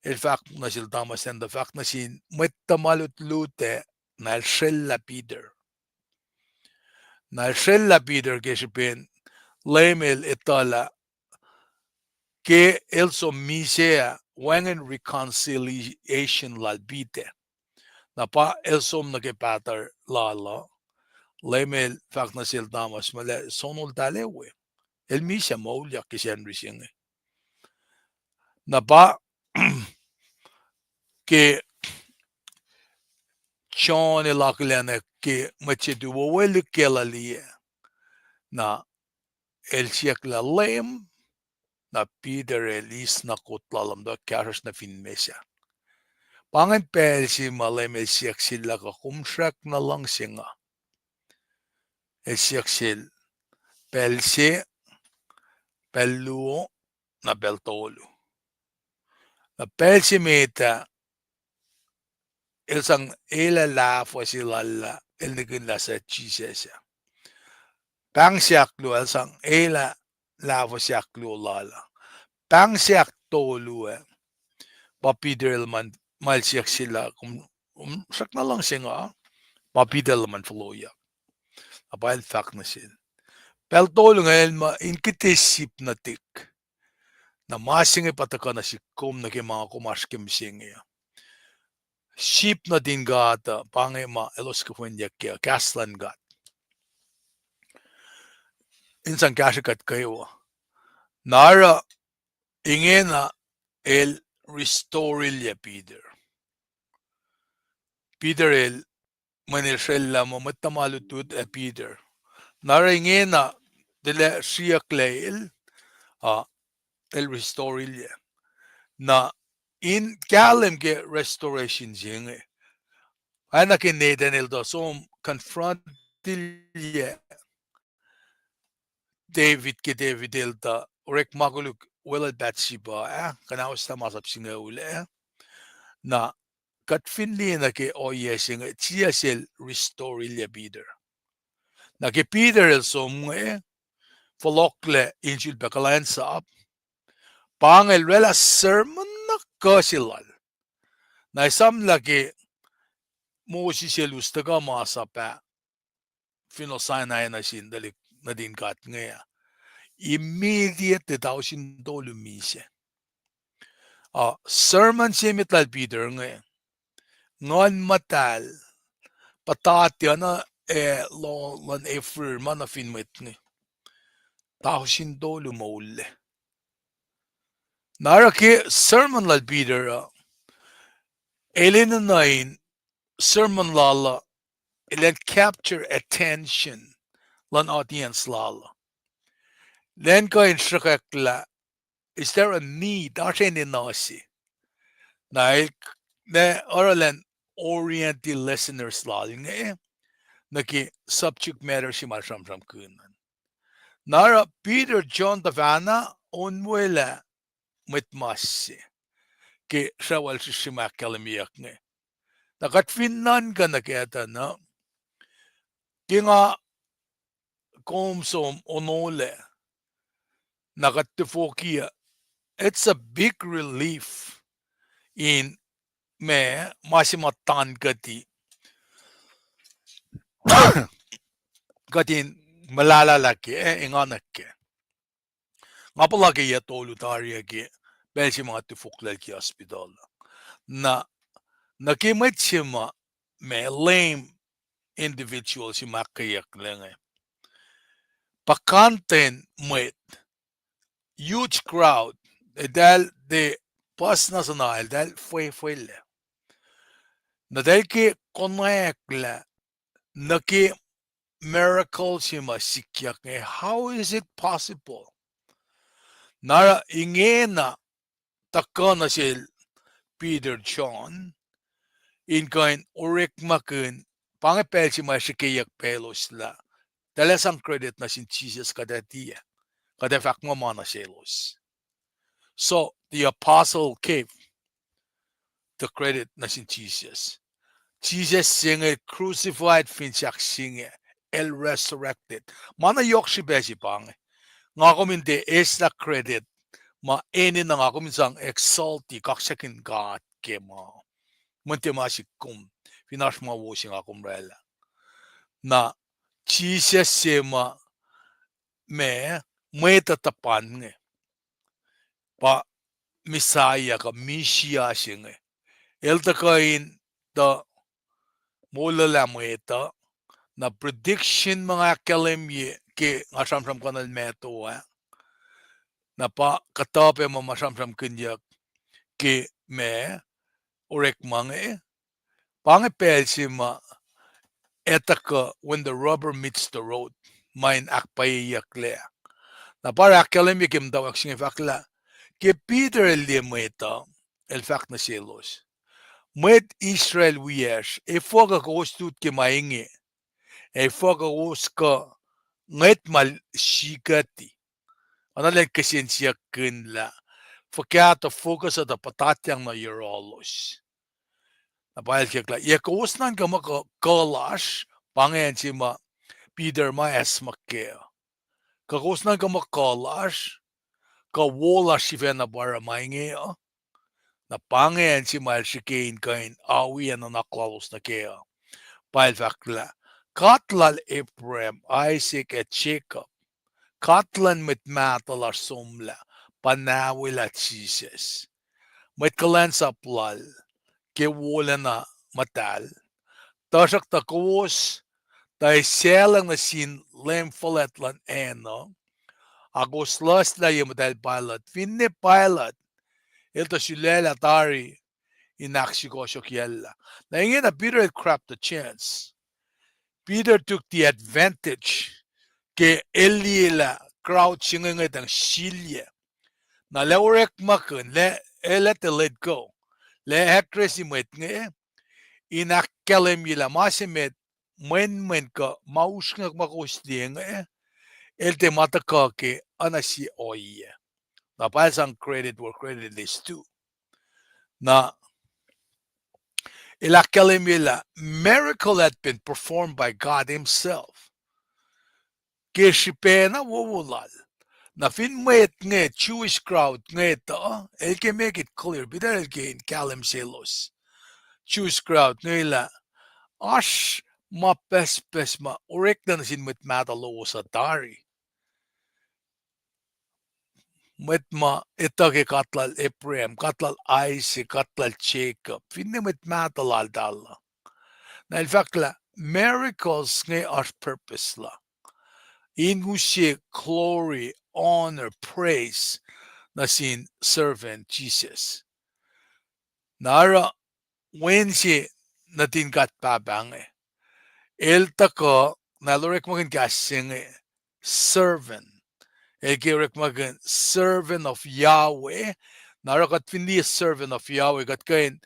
el fahk nuh sel Thomas ah, tuh fahk nuh sin mwet tuhma lutlut ah, na el srwacllah Peter. Na el srwacllah Peter ke srihpen Leum el etuh lah ke el som misac ah, wacngihn reconciliation lal Peter. Na pa el som nuh ke pahtuhr lal uh, Leum el fahk nuh sel Thomas muh lah sonol tahl we. El misac moulyak ke Sacnri se inge. Na pa ke John el akihlen ke mwet se tu wowo lihk Galilee ah, na el siyuck lah Leum, na Peter el eis na kot lal uh, muhta kahsruhsr nuh fin misac. Pa ingacn pacl se ma Leum el siyuck sel lah kuh kom srackna luhngse nga. El siyuck sel pacl se, pacl luo, na pacl tolu. Na pacl se met ah, el sang elah lahfuh se lal ah, el nihkihn lah suc Jisus ah. Pahng se ahkluo, el sang elah lahfuh se ahkluo lal ah. Pahng se ahktolu ah, pa Peter el ma el siyuck sel lah kom, kom srackna luhngse nga, pa Peter el ma fohlohyak. Na pa el fahk nuh sel, pacl tolu inge el ma in kihte sip nuhtihk. Na ma se inge pa tuhkuh nuh sihk kom nuh ke ma kom oasr ke mihsenge. Sip nuhtin God uh, pa inge ma elos kihfwenyuck ke kahs luhn God. In sang kahsrwe kuht kwewa. Na oruh ingena el restore-ilyac Peter. Peter el, mweyen el srwacllah muh mwet tuhma lutlut ac Peter. Na oruh ingena, tilac sriyucklac el, uh, el restore-ilyac. Na in kahlwem ke restoration se inge, oacna ke Nathan el tuh som confront-ilyac David ke David el tuh orekma koluk weluhl Bathsheba ah, kuhnahoslah masap singucul ah. Na kuht fin liye nuh ke ohiyac se inge, Jisus el restore-ilyac Peter. Na ke Peter el som inge, fohlohklac in sulpac kuhlwacnsap, pa inge el oraclah sermon na kuh se lal. Na esamlah ke Moses el us tuhkuh masap ah, fin Sinai nuh sin tuhlihk nuhtin God inge ah, immediately tausin tolu misac. Uh, sermon se met lal Peter inge, Nguhn Muhtahl puhtati oacna, eh, loh luhn Ephraim ma nuh fin mwet inge. Tausin tolu moullac. Na oruh ke sermon lal Peter uh, el enenuh in sermon lal uh, elan capture attention luhn audience lal uh. Elan kuh in sruhkwack lah, is there a need? Oasr enenuh se. Na el, na oruh elan orient listeners lal inge nuh ke subject matter se ma el sramsramkihn an. Na oruh Peter, John tuhfahna onwelah mwet mas se ke sracwacl srihsrihk ma ahkkahlwemyeyuck inge. Na kuht fin nuhnkuh nuh kac tuh na, ke nga kom som onolac, na kuht tifoki uh, it's a big relief in ma, ma se ma tuhn kuhti, kuht in muhlahlah ke, eh, engan ke. Nga puhla ke yac tolu tari ah ke pacl se ma nga tifoklac ke hospital. Na, nuh ke mwet se ma, ma lame individual se ma ahkkweyeyucklac inge. puhkantwen mwet, huge crowd, eltahl tiac puhs na suhna, eltahl fwefwelac. Na eltahl ke konwacack lah nuh ke miracle se ma sikyak inge, how is it possible? Na oruh ingena tuhkuh nuh sel Peter, John, in kuh in orekmakihn, pa inge pacl se ma srihkeyuck pac elos lah eltahl ac sang credit nuh sin Jisus, kuht ac tiac, kuht ac fahk muh ma nuh selos. So the apostle gave the credit nuh sin Jisus. Jisus se inge crucified, fin sahk se inge, el resurrected. Ma na yohk srihpac se pa inge. Nga kom in tiac eislah credit ma enenuh nga kom in sang exalt-i, kaksakihn God ke ma, mweyen tiac ma sihk kom, fin oasr ma wo se nga kom orwaclah. Na Jisus se ma, ma, mwet uh tuhpan inge, pa Messiah kuh Messiah se inge. El tuhkuh in tuh molwelah mwet uh. Na prediction ma nga ahkkahlwemye ke nga sramsram kuhnuhl Matthew ah, na pa kuhtuh pac ma ma sramsramkihnyuck ke ma orekma inge, pa inge pacl se ma ac tuhkuh when the rubber meets the road, ma in ahkpwacyeyucklac. Na pa oruh ahkkahlwemye ke muhtwacwacack se inge fahk lah, ke Peter el liye mwet uh, el fahk nuh selos, mwet Israel wiyacsr, efuh kuh kowos lut ke ma inge? Efuh kuh kowos kuh ngwet ma sikacti? Oacna lwen kihsen siyuck kihn lah, fuhkah tuh focus uh tuh puhtatyang nuh yohrohlos. Na pa el fahk lah, yac kowos nuhnkuh muh kuh, kuh lasr, pa inge acn se ma Peter ma ask muh kac uh, kuh kowos nuhnkuh muh kuh lasr, kuh wo lasr sifacna pa oruh ma inge uh? Na pa inge acn se ma el srihke in kuh in awi ac nuhnak lalos nuh kac uh. Pa el fahk lah, God lal Abraham, Isaac, ac Jacob, God luhn mwet mahtuh lasr somlah, pa na welah Jisus, mwet kuhlwacnsap lal, ke wolacna muhtahl. Tuhsruhktuh kowos tuh eisaclacng nuh sin Leum Fuhlwact luhn acn uh, a kowos luhslah ye muhtahl Pilate, finne Pilate el tuh sulaclah tari in ahksukohsohkyacllah. Na ingena Peter el grab the chance. Peter took the advantage ke el liye lah crowd se inge ngwetacng silyac. Na lah orekmakihn, lah, eh, lah tiac let go, lah address-i mwet inge in ahkkahlwemye lah ma se met, mwenmwen kuh ma usrnguck ma kowos liye inge, el tiac ma tuhkuh ke oacna sie ohiyac. Na pa el sang credit where credit is due. Na el ahkkahlwemye lah miracle had been performed by God himself ke srihpacna wowo lal. Na fin mwet inge, Jewish crowd inge tuh, el ke make it clear, Peter el ke in kahlwem selos, Jewish crowd inge lah, oasr ma pucspucs ma oreklah nuh sin mwet mahtuh lowos uh tari. Mwet ma etuh ke God lal Abraham, God lal Isaac, God lal Jacob, finne mwet mahtuh laltahl uh. Na el fahk lah miracles inge oasr purpose lal, in use glory, honor, praise nuh sin servant Jesus. Na oruh wen se nuhtin God Pahpah inge, el tuhkuh, na el orekmakihn kahs se inge, servant. El ke orekmakihn servant of Yahweh. Na oruh kuht fin liye servant of Yahweh, kuht kuh in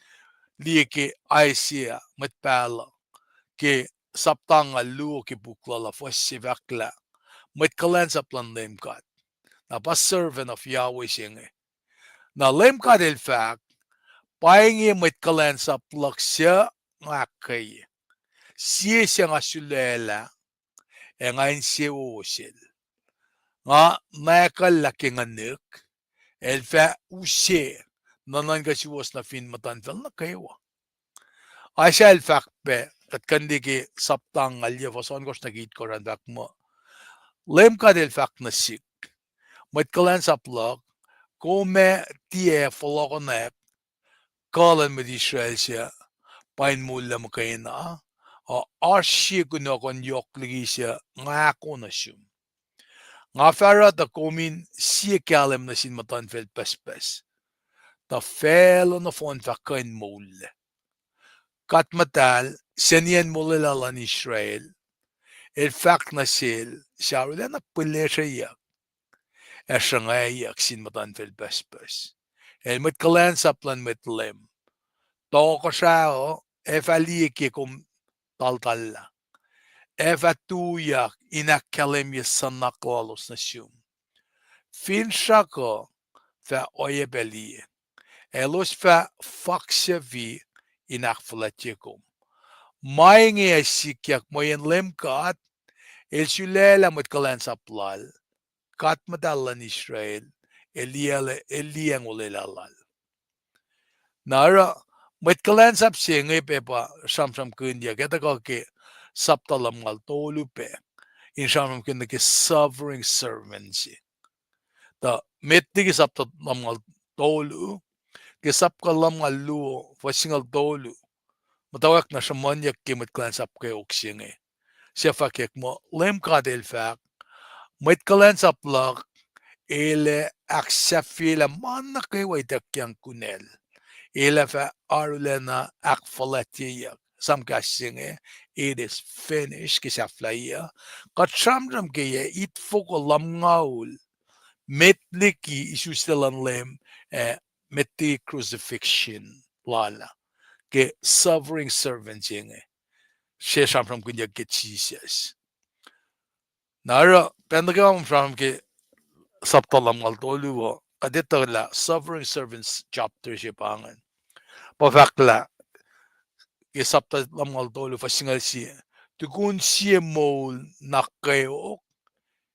liye ke Isaiah, mwet pahluh, ke sapta nga luo ke puk lal ah, fuhs se fahk lah mwet kuhlwacnsap luhn Leum God. Na pa servant of Yahweh se inge. Na Leum God el fahk, pa inge mwet kuhlwacnsap luhk suc nga ahkkweye, sie suc nga sulaclah, ac nga insewowo sel. Nga nwacklah ke nguhnihk, el fah use nuhnuhnkuh suwohs nuh fin muhtuhnfacl nuh kwewa. Isaiah el fahk pac, kuht kuh in liye ke sapta nga liye fuhs ohnkohsr nuh ke itkohsr an, fahk muh, Leum God el fahk nuh sihk, mwet kuhlwacnsap luhk, kom ac tiac fohlohkohnak kuh luhn mwet Israel suc pa in moullah muhkwena, uh, oasr sie kunohkohn yohk liki suc nga ahkoo nuh sum. Nga fah oruh tuh kom in sie kahlwem nuh sin muhtuhnfacl pucspucs, tuh facluh nohfohn fah kuh in moullac. God Muhtahl, sacniyacn molwelah luhn Israel, el fahk nuh sel, suc arulacna pihlesreyuck ac sruhngwacyuck sin muhtuhnfacl pucspucs. El mwet kuhlwacnsap luhn mwet leum. Tohkohsrah uh ac fah liye ke kom taltallah. Ac fah tuyak in ahkkahlwemye suhnak lalos nuh sum. Finsrak uh fah oacyacpac liye. Elos fah faksufi in ahkfuhlwactye kom. Ma inge ac sikyak mweyen Leum God El sulaclah mwet kuhlwacnsap Lal, God Muhtahl luhn Israel, El liyacl, El liyacacng olwelah Lal. Na oruh, mwet kuhlwacnsap se inge pac pa sramsramkihnyuck, ac tuhkuh ke sapta lumngaul tolu pac, in sramsramkihn nuh ke suffering servant se. Tuh met liki sapta lumngaul tolu, ke sapta lumngaul luo, fuhs singucul tolu, muhtwacwacack na sruhmuhnyuck ke mwet kuhlwacnsap kweok se inge. Suc fahkwack muh, Leum God El fahk, mwet kuhlwacnsap luhk, El ac ahksahfyelah ma nuh kwewa ituckyang kunacl. El ac fah arulacna ahkfuhlwactyeyuck. Esam kahs se inge, it is finished, ke sahflahiyac. Kuht sramsram ke yac itfoko lumngaul, met liki isuslac luhn Leum, ac met liki crucifixion Lal ah, ke suffering servant se inge, se sramsramkihnyuck ke Jisus. Na oruh, pacl nuh kwewa ma sramsram ke sapta lumngaul tolu uh, kuht etuh lah suffering servants chapter se pa ingacn. Pa fahk lah, ke sapta lumngaul tolu fuhs singucul sie, tukun sie moul na kweok,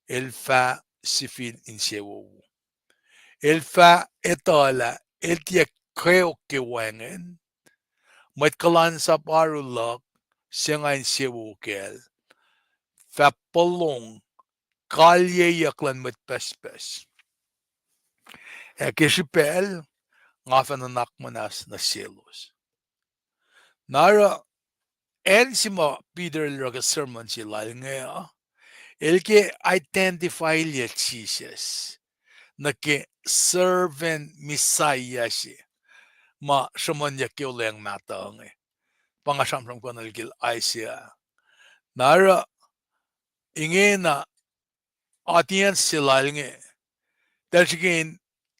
El fah sifil insewowo. El fah etuh lah El tiac kweok ke wacngihn, mwet kuhlwacnsap oaru luhk, se nga insewowo kacl, fah pohlong kalyeyuck luhn mwet pucspucs. Ac ke srihpacl, nga fah nuhnak muhnahs nuh selos. Na oruh, acn se ma Peter el oruh ke sermon se lal inge uh, el ke identify-ye Jisus nuh ke servant Messiah se ma sruhmuhnyuck ke Olweacng Mahtuh inge. Pa nga sramsramkihn ke Isaiah. Na oruh, ingena audience se lal inge, eltahl srihke in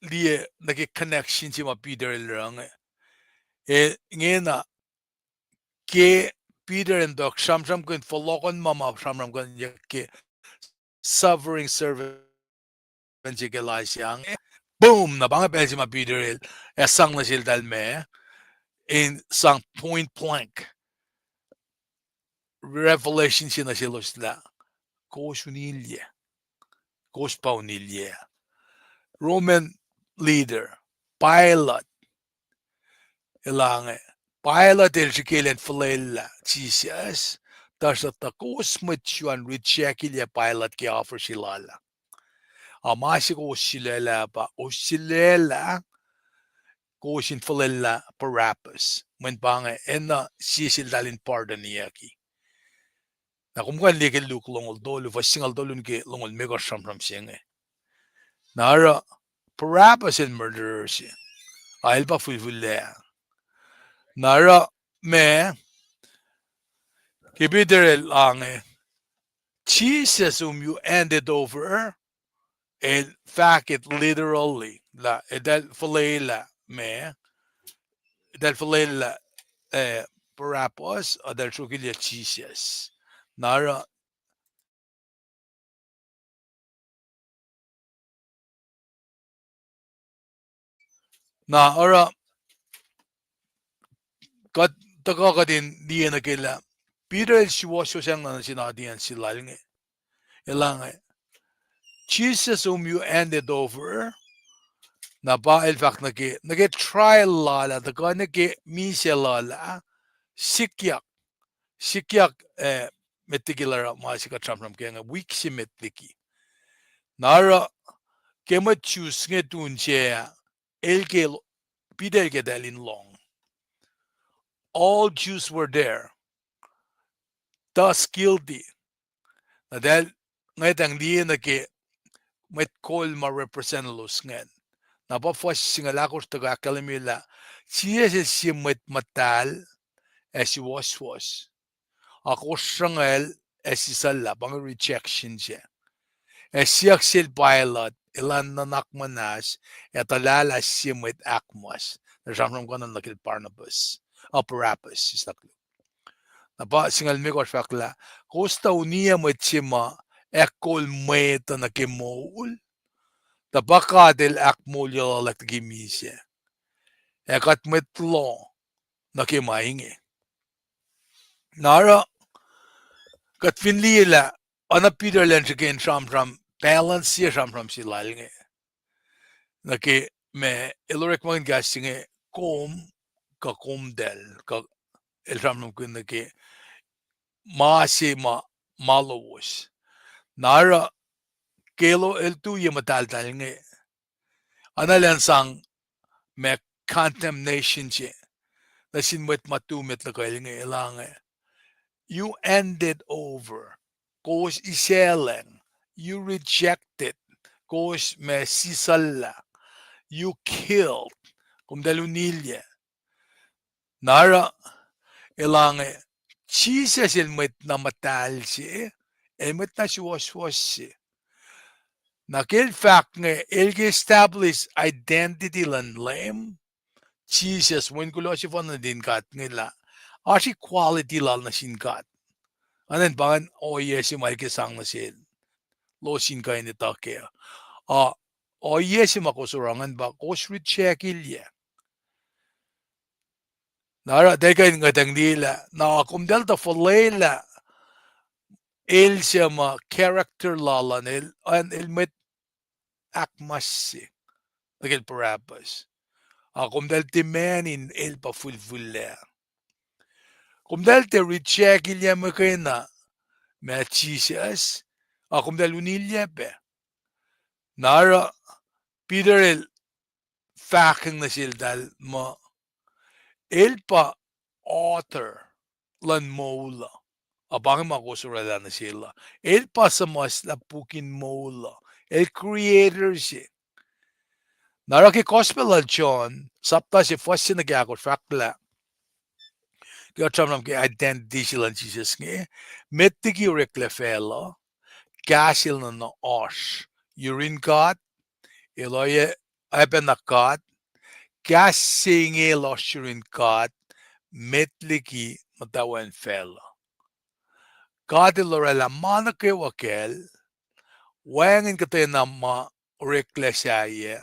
liye nuh ke connection se ma Peter el oruh inge. E, ingena ke Peter in tuh sramsramkihn fohlohkohn ma ma sramsramkihnyuck ke suffering servant se ke Isaiah inge. Boom! Na pa inge pacl se ma Peter el ac sang nuh seltahl ma in sang point blank revelation se nuh selos lah, kowos unilyac. Kowos pa unilyac. Roman leader, Pilate, elange, Pilate el srihke elan fuhlwelah Jisus, tuhsruhktuh kowos mwet Jew an reject-ilyac Pilate ke offer se lal ah. A ma se kowos sulaclah pa, kowos sulaclah, kowos in fuhlwelah Barabbas. Mweyen pa inge, enenuh sie seltahl in pardon-iyucki. Na kom kuh in liye ke Luke longoul tolu, fuhs singucul tolu nuh ke longoul limekohsr sramsram se inge. Na oruh Barabbas el murderer se, a el pa fihlfihllac. Na oruh ma, ke Peter el ange, Jesus whom you handed over, el fahk it literally lah eltahl fuhlwelah ma, eltahl fuhlwelah, eh, Barabbas, eltahl sruokilyac Jisus. Na oruh, na oruh, kuht tuhkuh kuht in liye nuh ke lah Peter el suwohswohsacng nuh sin audience se lal inge. Elange, Jesus whom you handed over, na pa el fahk nuh ke, nuh ke trial lal ah, tuhkuh nuh ke misac lal ah, sikyak, sikyak, eh, met liki lah oruh ma se kuht sramsram ke inge, wik se met liki. Na oruh, ke mwet Jews inge tun se ah, el ke, Peter el ke eltahl in lohng. All Jews were there. Thus guilty. Na eltahl, ngwetacng liye nuh ke mwet kol ma represent elos ingacn. Na pa fuhs singucul ahkosr tuhkuh ahkkahlwemye lah Jisus el sie mwet muhtahl ac suwohswohs. Akosr sruhngacl ac sisacllah, pa inge rejection se. Ac siyuck sel Pilate, elan nuhnak muhnahs, ac tuhlahlah sie mwet ahkmuhs, na sramsramkihn nuh kacl Barnabas, uh, Barabbas, sislah. Na pa singucul limekohsr fahk lah, kowos tuh uniyac mwet se ma ahkkol mwet uh nuh ke moul, tuh pa God el ahkmoulyaclwack liki misac. Ac kuht mwet loh nuh ke ma inge. Na oruh, kuht fin liye lah, oacna Peter elan srihke in sramsram, balance sie sramsram se lal inge. Nuh ke ma el orekmakihn kahs se inge, kom, kuh komtacl, kuh el sramsramkihn nuh ke ma se ma, ma lowos. Na oruh, ke el, el tu ye muhtahltahl inge, oacna elan sang ma condemnation se nuh sin mwet ma tu met luhkwel inge, elange, you handed over, kowos isaclacng, you rejected, kowos ma sisacllah, you killed, komtacl unilyac. Na oruh, elange, Jisus el mwet na muhtahl se, el mwet na suwohswohs se. Na ke el fahk inge, el ke establish identity luhn Leum, Jisus, Wen kuloh sefanna nuhtin God inge lah, oasr equality lal nuh sin God. Oacna pa ingacn ohiyac se ma el ke sang nuh sel, elos in kuh in etuh kac. Uh, ohiyac se ma kowos oruh ingacn pa kowos reject-ilyac. Na oruh, tuh kuh in ngwetacng liye lah, na komtacl tuh fuhlwelah, el se ma character lal an, el, an, el mwet ahkmuhs se, nuh kacl Barabbas. Ac komtacl tiac ma in el pa fulfill-lac. Komtacl tiac reject-ilyac muhkwena ma Jisus, ac komtacl unilyac pac. Na oruh Peter el fahkwacng nuh seltahl muh, el pa author luhn moul uh. Ac pa inge ma kowos orwaclah nuh sel uh. El pa suhmuhslah puk in moul uh. El creator se. Na oruh ke Gospel lal John, sapta se fuhs se nuh ke ahkosr fahk lah, ke kuht sramsram ke identity se luhn Jisus inge, met liki oreklac facluh, kahs el nuh na oasr yurin God, el oacyacpac na God, kahs se inge lohsr yurin God, met liki muhtwacwacack facluh. God el orwaclah ma nuh kwewa kacl, wacngihn kuhtwena ma oreklac sahyac,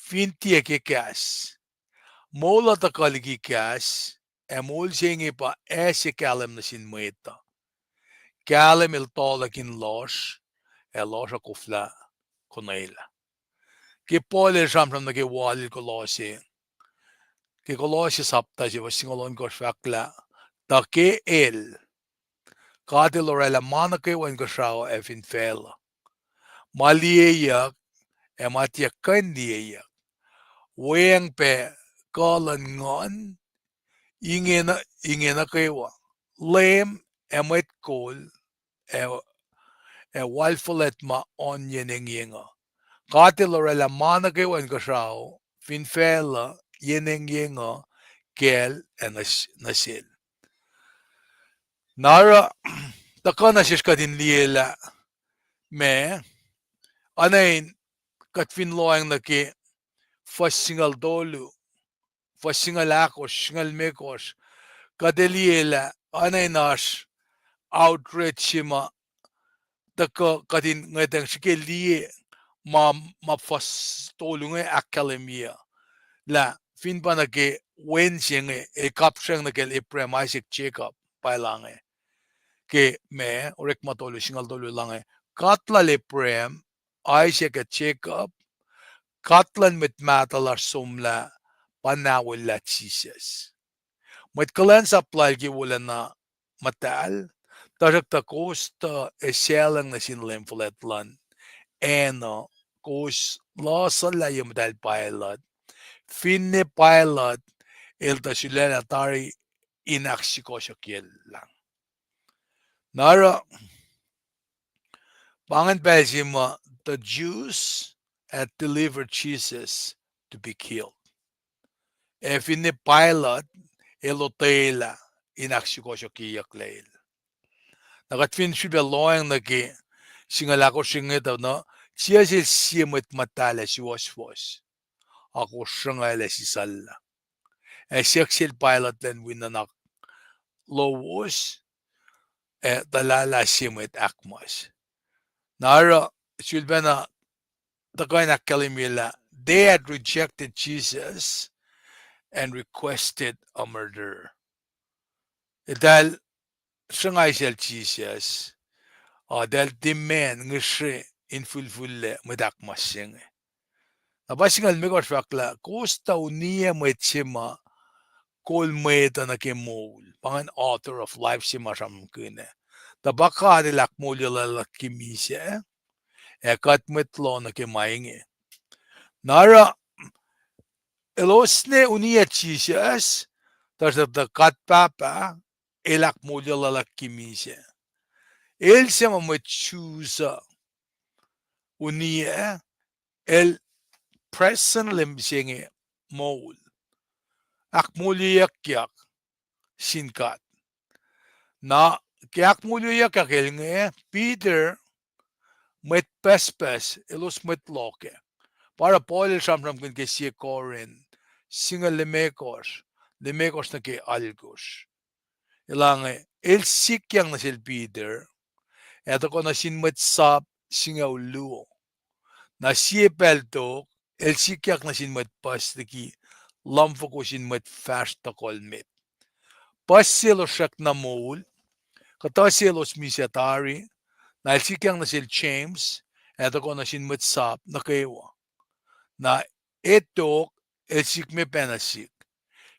fin tiac ke kahs. Moul uh tuhkuh liki kahs, ac moul se inge pa ase kahlwem nuh sin mwet uh. Kahlwem el tohlack in lohsr, ac lohsr uh koflah konwelah. Ke Paul el sramsram nuh ke walil Kolosse, ke Kolosse sapta se fuhs singucul ohnkohsr fahk lah, tuh ke el, God el orwaclah ma nuh kwewa inkuhsrao ac fin facluh. Ma liyeyuck, ac ma tiac kuh in liyeyuck. Weacng pac kuh luhn nguhn, inge nuh, inge nuh kwewa. Leum, ac mwet kol, ac, ac wal fuhlwact ma oan yen engyeng uh. God el orwaclah ma nuh kwewa inkuhsrao, fin facluh, yen engyeng uh, kacl ac nuh, nuh sel. Na oruh, tuhkuh nuh sesr kuht in liye lah, ma, oacna in kuht fin lohacng nuh ke fuhs singucul tolu, fuhs singucul ahkosr, singucul limekohsr, kuht ac liye lah oacna in oasr outrage se ma tuhkuh kuht in ngwetacng srihke liye ma, ma fuhs tolu inge ahkkahlwemye uh. Lah fin pa nuh ke wen se inge, el kapsreng nuh kacl Abraham, Isaac, Jacob, pa elange. Ke ma, Orekma tolu, singucul tolu elange. God lal Abraham, Isaac ac Jacob, God luhn mwet mahtuh lasr somlah, pa nahwellah Jisus. Mwet kuhlwacnsap lal ke wolacna muhtahl, tuhsruhktuh kowos tuh esahlwacng nuh sin Leum Fuhlwact luhn acn uh, kowos lohsrlah ye muhtahl Pilate, finne Pilate el tuh sulaclah tari in ahksikohsyuckyacl lah. Na oruh, pa ingacn pacl se ma the Jews had delivered Jesus to be killed. Ac finne Pilate el otwelah in ahksukohsohkyeyucklac el. Na kuht fin sifilpac lohacng nuh ke singucul ahkosr inge tuh na, Jisus el sie mwet muhtahl ac suwohswohs, akosr sruhnga el ac sisacllah. Ac siyuck sel Pilate elan wi nuhnak lowos, ac tuhlalah sie mwet ahkmas. Na oruh sulpacna tuhkuh in ahkkahlwemye lah they had rejected Jesus and requested a murderer. Eltahl sruhnga sel Jisus, uh, eltahl demand, ngihsre in fihlfihllac mwet ahkmas se inge. Na pa singucul limekohsr fahk lah, kowos tuh uniyac mwet se ma kol mwet uh nuh ke moul, pa ingacn author of life se ma sramsramkihn ah. Tuh pa God el ahkmoulyacllah ke misac, ac kuht mwet loh nuh ke ma inge. Na oruh, elos ne uniyac Jisus, tuhsruhktuh God Pahpah, el ahkmoulyacllah ke misac. El se ma mwet Jews uh uniyac, el presently mihsenge moul, ahkmoulyeyuckyak sin God. Na ke ahkmoulyeyuckyak el inge, Peter, mwet pucspucs, elos mwet loh kac. Pa oruh Paul el sramsramkihn ke sie Corinth, singucul limekohsr, limekohsr nuh ke alkosr. Elan inge, el sikyak nuh sel Peter, ac tuhkuh nuh sin mwet sap singucul luo. Na sie pacl tok, el sikyak nuh sin mwet puhs liki lumfoko sin mwet fahsr tohkohl met. Puhs selos srackna moul, kuhtuh selos misac tari, na el sikyak nuh sel James, ac tuhkuh nuh sin mwet sap nuh kwewa. Na e tok, el sikme pacna sihk,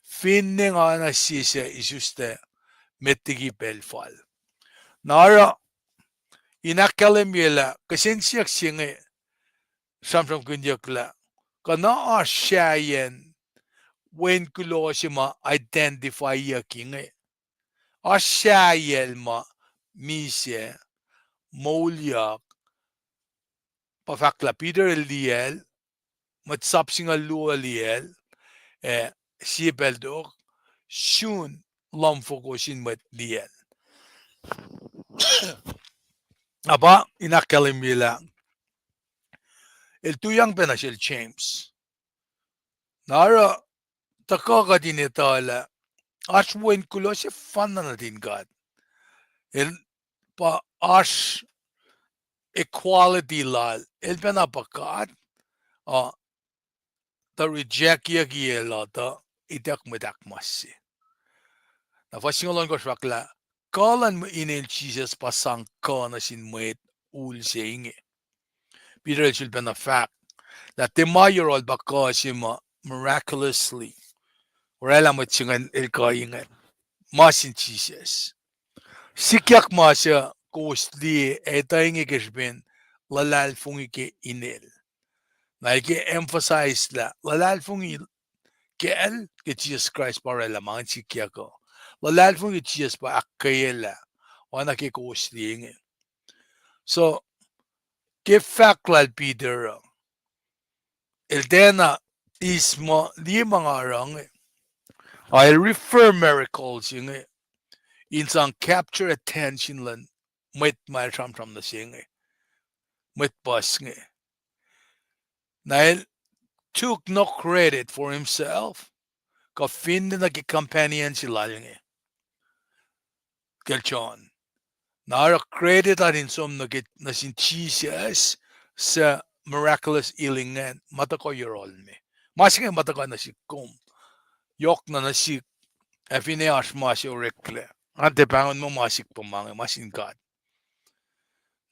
finne nga na sie suc isuslac met liki pacl fal. Na oruh, in ahkkahlwemye lah kihsen siyuck se inge sramsramkihnyuck lah, kuh na oasr sahyacn wen kuloh se ma identifyyuck inge? Oasr sahyacl ma misac, moulyak, pa fahk lah Peter el liyacl, mwet sap singucul luo liyacl, ac sie pacl tok, sun lumfoko sin mwet liyacl. Na pa in ahkkahlwemye lah, el tuyak pacna sel James. Na oruh, tuhkuh kuht in etuh lah, oasr wen kuloh sefanna nuhtin God. El pa oasr equality lal, el pacna pa God, uh, tuh rejectyucki el uh tuh ituck mwet ahkmas se. Na fuhs singucul ohnkohsr fahk lah, kuh luhn Inel Jisus pa sang kuh nuh sin mwet ul se inge. Peter el sulpacna fahk lah tiac ma yohrohl pa kuh se ma miraculously oraclah mwet se ingacn el kuh ingacn, ma sin Jisus. Sikyak ma suc kowos liye ac etuh inge ke srihpen luhlahlfongi ke Inel. Na el ke emphasize lah luhlahlfongi kacl ke Jisus Kraist pa oraclah ma ingacn sikyak uh. Luhlahlfongi ke Jisus pa ahkkweyelah, oacna ke kowos liye inge. So, ke fahk lal Peter uh, el tiacna eis muh liye ma nga oruh inge. El refer miracles inge in sang capture attention luhn mwet ma el sramsram nuh se inge, mwet puhs inge. Na el took no credit for himself, kuh finne nuh ke companion se lal inge, kacl John. Na oruh credit an in som nuh ke, nuh sin Jisus, suc miraculous healing ingacn ma tuhkuh yohrohl me. Ma se inge ma tuhkuh nuh sihk kom, yohkna nuh sihk, ac finne oasr ma se oreklac, nga tiac pahngon muh ma sihk pa ma inge, ma sin God.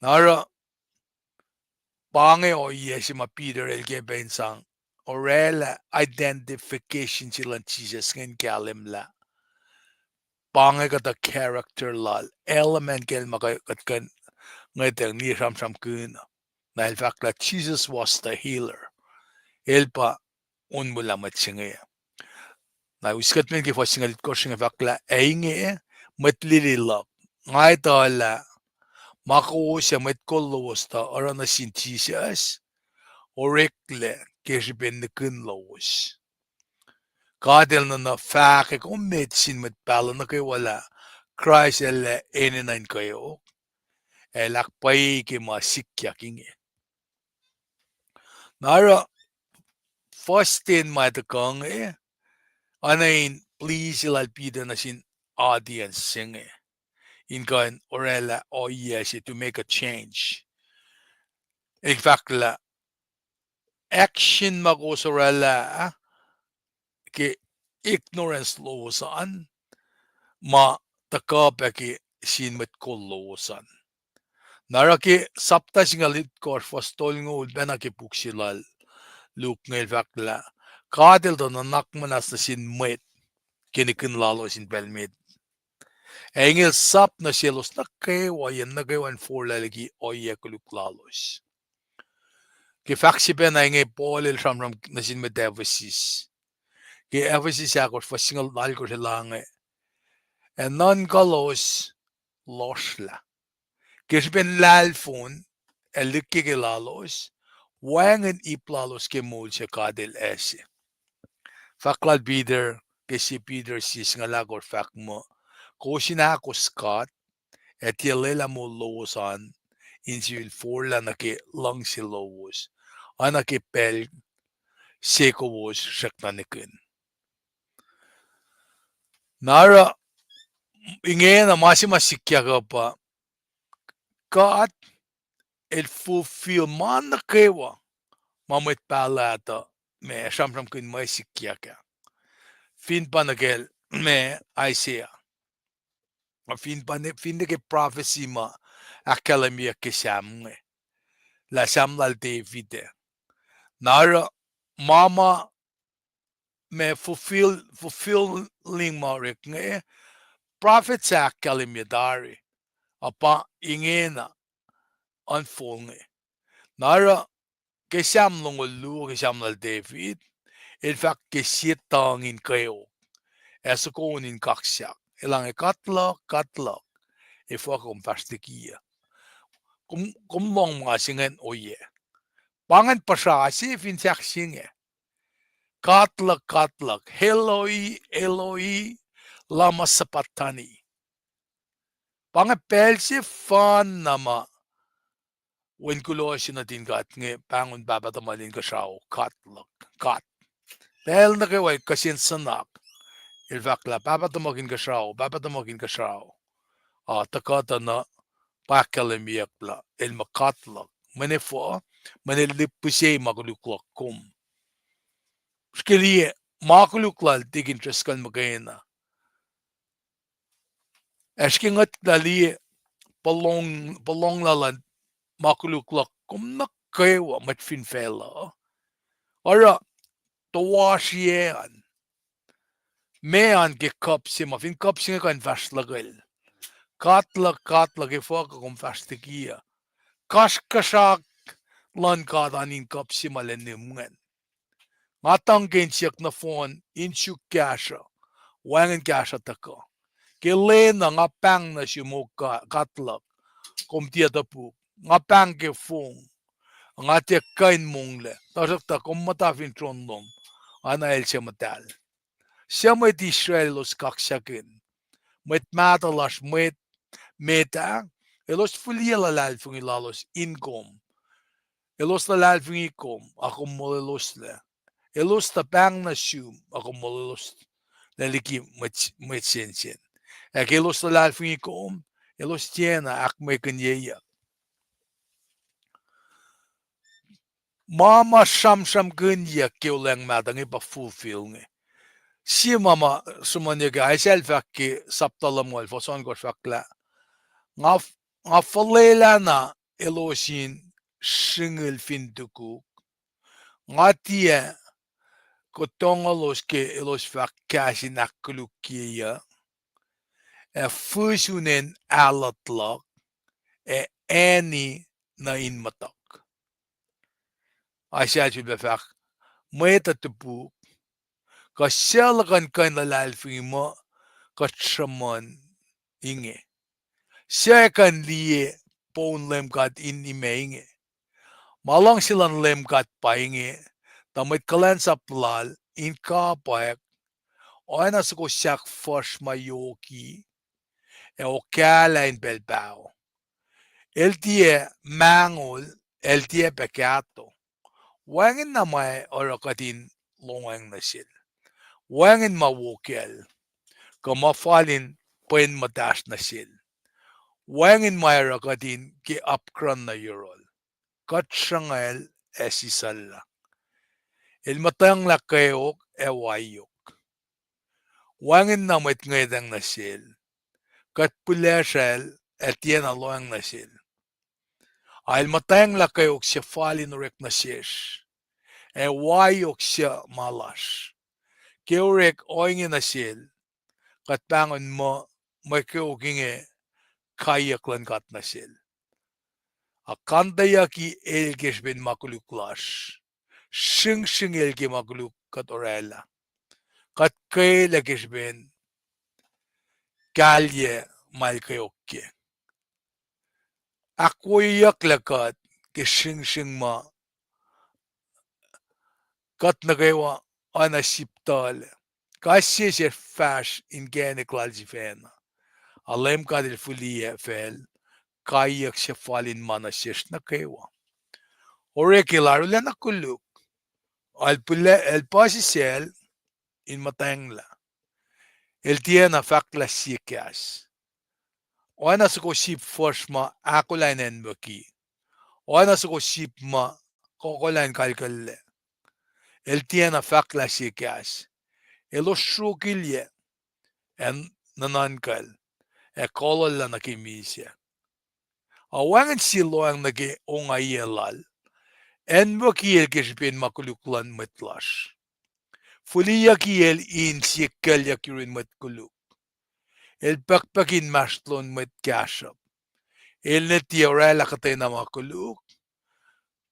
Na oruh, pa inge ohiyac se ma Peter el ke pac in sang oraclah identification se luhn Jisus inge in kahlwem lah pa inge kuhtuh character lal, element kacl ma kuht kuh in ngwetacng liye sramsramkihn. Na el fahk lah Jesus was the healer. El pa onwelah mwet se inge. Na us kuht men ke fuhs singucul itkohsr inge fahk lah, ac inge, mwet lili luhk, nga etuh lah Ma kowos ac mwet kol lowos tuh oruh nuh sin Jisus oreklac ke srihpen nihkihn lowos. God El nuhna fahkwack emet sin mwet pahluh nuh kwewa lah Kraist El ac enenuh in kweok, ac El ahkpwacye ke ma sikyak inge. Na oruh fuhs ten ma tuhkuh inge, oacna in plea se lal Peter nuh sin audience se inge in kuh in orwaclah ohiyac se to make a change. El fahk lah action ma kowos orwaclah ke ignorance lowos an, ma tuhkuh pac ke sin mwet kol lowos an. Na oruh ke sapta singucul itkohsr fuhs tolngoul pacna ke puk se lal Luke inge, El fahk lah God El tuh nuhnak muhnahs nuh sin mwet ke nihkihn lalos in pacl met. Ac inge El sap nuh selos nuh kwewa, yen nuh kwewa in forlah liki ohiyac koluk lalos. Ke fahk se pacna inge Paul el sramsram nuh sin mwet Ephesus. Ke Ephesus ahkosr fuhs singucul alkosr el ange, ac nuhnkuh lowos lohsrlah ke srihpen lahlfon ac lihkkeke lalos, wacngihn ip lalos ke moul se God El ase. Fahk lal Peter, ke sie Peter sie singucul ahkosr fahk muh, kowos in ahkos God, ac tiac lwelah moul lowos an in sifil forlah nuh ke luhngse lowos, oacna ke pacl se kowos srackna nihkihn. Na oruh ingena ma se ma sikyak uh pa God El fulfill ma nuh kwewa ma mwet pahluh ah tuh ma sramsramkihn mwe sikyak ah. Fin pa nuh kacl ma Isaiah, fin pa, fin nuh ke prophecy ma ahkkahlwemyeyuck ke Sam inge, lah Sam lal David ah. Na oruh ma ma ma fulfill, fulfilling ma orek inge, prophet se ahkkahlwemye tari, a pa ingena unfold inge. Na oruh ke Sam longoul luo, ke Sam lal David, el fahk ke sie tuhng in kweok ac soko on in kaksak, elange, God luhk, God luhk, efuh kom fahsr liki uh? Kom, kom lohng ma se ingacn oyac? Pa ingacn puhsra se fin sahk se inge. God luhk, God luhk, Eloi, Eloi, lama sabachthani. Pa inge pacl sefanna ma wen kuloh se nuhtin God inge pahngon Pahpah tuhmal inkuhsrao, God luhk, God. Pacl nuh kwewa el kihsen suhnak, el fahk lah, Pahpah tuhmuhk inkuhsrao, Pahpah tuhmuhk inkuhsrao. A tuhkuh tuh na pa ahkkahlwemyeyuck lah el muh God luhk. Mweyen efuh? Mweyen el lihpihsye ma koluk luhk kom. Srihke liye, ma koluk lal Deacon Driscoll muhkwena. Ac srihke ngwetlah liye, puhlohng, puhlohng lal an, ma koluk luhk kom nuh kwewa mwet fin facluh, oruh toasriyac an, meac an ke kuhp se ma, fin kuhp se inge kuh in fahsr luhkwel, God luhk, God luhk, efuh kuh kom fahsr liki uh? Kasrkuhsrak luhn God an in kuhp se ma lwen nihm ingacn. Nga tuhng ke insiyuck nohfohn in suk kahsruh, wacngihn kahsruh tuhkuh. Ke lwen uh nga pahng nuh sum, O God, God luhk, kom tiac topuk. Nga pahng ke fong, nga tiac kuh in monglac. Tuhsruhktuh kom muhta fin tron lom, oacna el suc muhtahl. Suc mwet Israel elos kaksakihn? Mwet mahtuh lasr, mwet met ah, elos fihliyac luhlahlfongi lalos in kom. Elos luhlahlfongi kom, a kom molweloslac. Elos tuh pahng nuh sum, a kom molweloslac liki mwet, mwet sensen. Ac ke elos luhlahlfongi kom, elos tiacna ahkmwekihnyeyac. Ma ma sramsramkihnyuck ke Olweacng Mahtuh inge pa fulfill inge. Sie ma ma sruhmuhnyuck ke Isaiah el fahk ke sapta lumngaul fuhs ohnkohsr fahk lah, nga, nga fuhlwelahna elos in srihngihn fin tukuk. Nga tiac kutongolos ke elos fahk kahs in ahkkolukyeyuc, ac fihsunen ahlot luhk, ac ani nuh in muhtuhk. Isaiah el sulpac fahk, mwet uh topuk, kuh suc luhkuhn kuh in luhlahlfongi muh kuht sruhmuhn inge? Suc kuh in liye poun Leum God in imac inge. Ma luhngse luhn Leum God pa inge, tuh mwet kuhlwacnsap lal in kapwack, oacna soko sahk fuhsr ma yohki, ac okahlah in pacl paho. El tiac mangol, el tiac pac kahto. Wacngihn na ma oruh kuht in lohacng nuh sel. Wacngihn ma wo kacl, kuh ma fal in pwen muhtahsr nuh sel. Wacngihn ma oruh kuht in ke apkuhran nuh yohrohl. Kuht sruhngacl ac sisacllah. El muhtwacnglah kweok ac waiyok. Wacngihn na mwet ngwetwacng nuh sel. Kuht pihlesracl ac tiacna lohacng nuh sel. A el muhtwacnglah kweok se fal in orek nuh sesr, ac waiyok suc ma lasr. Ke orek ohinge nuh sel, kuht pahngon muh mwe kweok inge kaiyuck luhn God nuh sel. Akantayucki el ke srihpen ma koluk lasr. Sringsring el ke ma koluk kuht orwaclah. Kuht kwelah ke srihpen kahlye ma el kweok ke. Ahkwoyeyucklac kuht ke sringsring ma kuht nuh kwewa oacna sip tuhlac. Kais sie sesr fahsr inkacnek lal sifacna. A Leum God El fihliyac facl kaiyuck se fal in ma nuh sesr nuh kwewa. Orek el arulacna koluk. El puhsisacl in muhtwacnglah. El tiacna fahklah sie kahs. Oacna soko sip fuhsr ma ahkolah in acnwucki. Oacna soko sip ma kokolah in kalkucllac. El tiacna fahklah sie kahs. El osrokilyac, ac nuhnuhnkuhl, ac kolollah nuh ke misac. A wacngihn sie lohacng nuh ke ongaiyac lal. Acnwucki el ke srihpen ma koluk luhn mwet lasr. Fihliyucki el in sie kuclyuck yurin mwet koluk. El pukpuk inmahsrlon mwet kahsruhp. El ne tiac orwaclah kuhtwena ma koluk,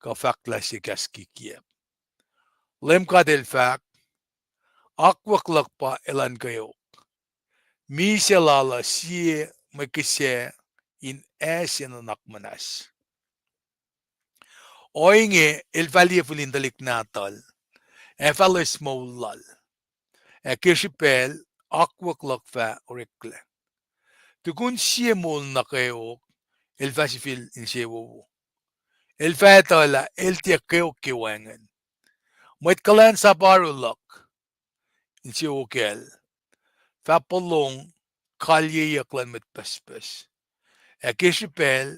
kuh fahklah sie kahs kikiacp. Leum God El fahk, akwuck luhk pa elan kweok. Misac lal uh sie mwe kihsac in acse nuhnak muhnahs. Ohinge el fah liye fihl in tuhlihk nahtuhl, ac fah loes moul lal. Ac ke srihpacl, akwuck luhk fah oreklac. Tukun sie moul na kweok, el fah sifil insewowo. El fah etuh lah el tiac kweok ke wacngihn. Mwet kuhlwacnsap oaru luhk, insewowo kacl, fah pohlong kalyeyuck luhn mwet pucspucs. Ac ke srihpacl,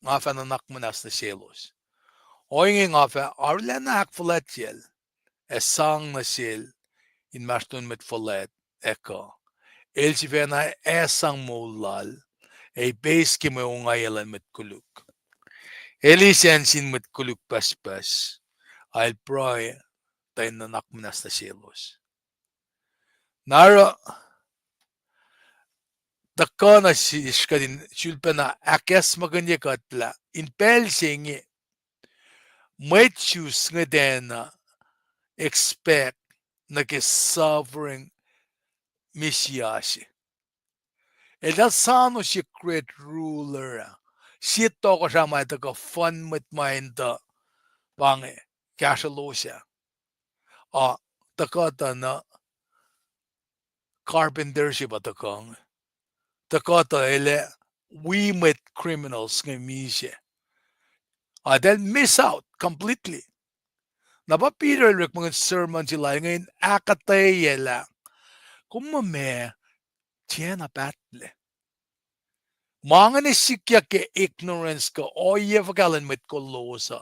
nga fah nuhnak muhnahs nuh selos. Ohinge nga fah arulacna ahkfuhlwactyacl, ac sang nuh sel inmahsrlon mwet fuhlwact ac kuh. El sifacna ac sang moul lal, ac ipeis ke mwe ongaiyac luhn mwet koluk. El eis acn sin mwet koluk pucspucs, a el pruhe tuh in nuhnak muhnahs nuh selos. Na oruh, tuhkuh nuh sesr kuht in sulpacna ahkacsmakihnye kuht lah in pacl se inge, mwet Jews inge tiacna expect nuh ke suffering Messiah se. Eltahl soano sie great ruler ah, sie tohkohsrah ma tuhkuh fun mwet ma in tuh, pa inge, kahsrwelos ah. A, tuhkuh tuh na carpenter se pa tuhkuh inge. Tuhkuh tuh el ac wi mwet criminals inge misac. A, eltahl miss out completely. Na pa Peter el orekmakihn sermon se lal inge in ahkuhtweyac lah, kom muh ma, tiacna pahtlac. Ma inge sikyak ke ignorance kuh ohiyac fuhkah luhn mwet kowos uh,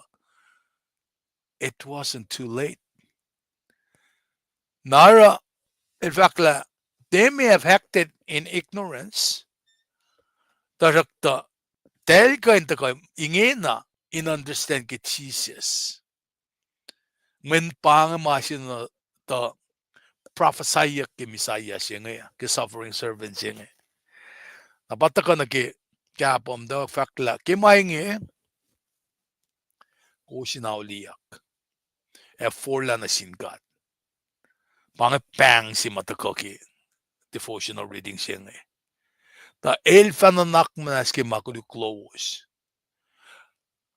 it wasn't too late. Na oruh, in fact lah, they may have acted in ignorance, tuhsruhktuh, eltahl kuh in tuhkuh ingena in understand ke Jesus. Mweyen pa inge ma se na tuh prophesyyuck ke Messiah se inge, ke suffering servant se inge. Na pa tuhkuh nuh ke kapom tuh fahk lah ke ma inge, kowos in auliyak ac forlah nuh sin God. Pa inge pahng se ma tuhkuh ke devotional reading se inge. Tuh el fah nuhnak muhnahs ke ma koluk lowos.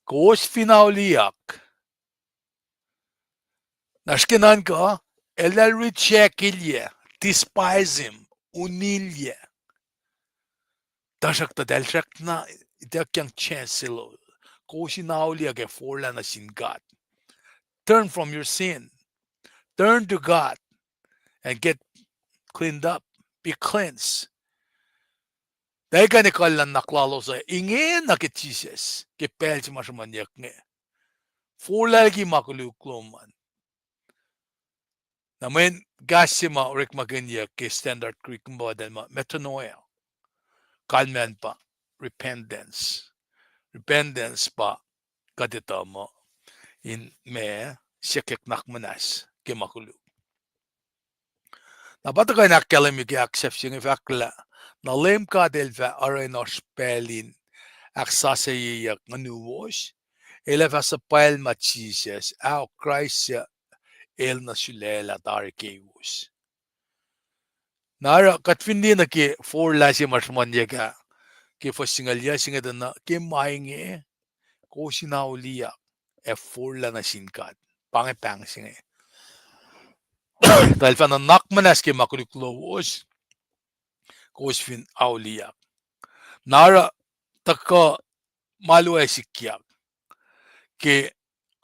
Kowos fin auliyak. Na srihke nuhnkuh, eltahl reject-ilyac, despise him, unilyac. Tuhsruhktuh eltahl srackna ituckyang chance se elos. Kowos in auliyak ac forlah nuh sin God. Turn from your sin. Turn to God and get cleaned up. Be cleansed. Tuh el kuh in ekuhllah nuhnak lalos uh ingena ke Jisus, ke pacl se ma sruhmuhnyuck inge. Forlah liki ma koluk lom an. Na mweyen kahs se ma orekmakihnyuck ke Standard Greek inge pa eltahl muh metanoia. Kalmacn pa repentance. Repentance pa kuht etuh muh in ma siyuckyuck nuhnak muhnahs ke ma koluk. Na pa tuhkuh in ahkkahlwemye ke ahksahfye se inge fahk lah, na Leum God El fah oruh in oasr pacl in ahksasucyeyuck ngunuwos, El ac fah suhpwaclma Jisus, ao Kraist suc El nuh sulaclah tari keiwos. Na oruh kuht fin liye nuh ke forlah se ma sruhmuhnyuck ah, ke fuhs singucul yuc se inge tuh na ke ma inge, kowos in auliyak ac forlah nuh sin God. Pa inge pahng se inge. Tuh El fah nuhnak muhnahs ke ma koluk lowos, kowos fin auliyak. Na oruh tuhkuh ma luo ac sikyak ke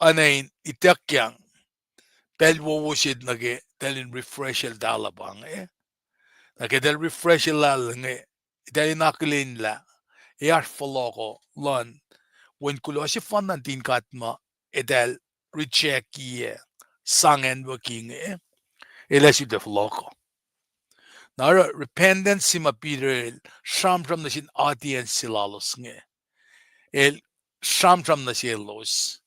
oacna in ituckyang pacl wowo se nuh ke eltahl in refresh eltahl pa inge. Na ke eltahl refresh eltahl inge, eltahl in akihlen lah ac oasr fohlohkoh luhn wen kuloh sefanna nuhtin God ma eltahl reject-i ac sangacnwucki inge, el ac sulpac fohlohkoh. Na oruh repentance se ma Peter el sramsram nuh sin audience se lalos inge, el sramsram nuh selos.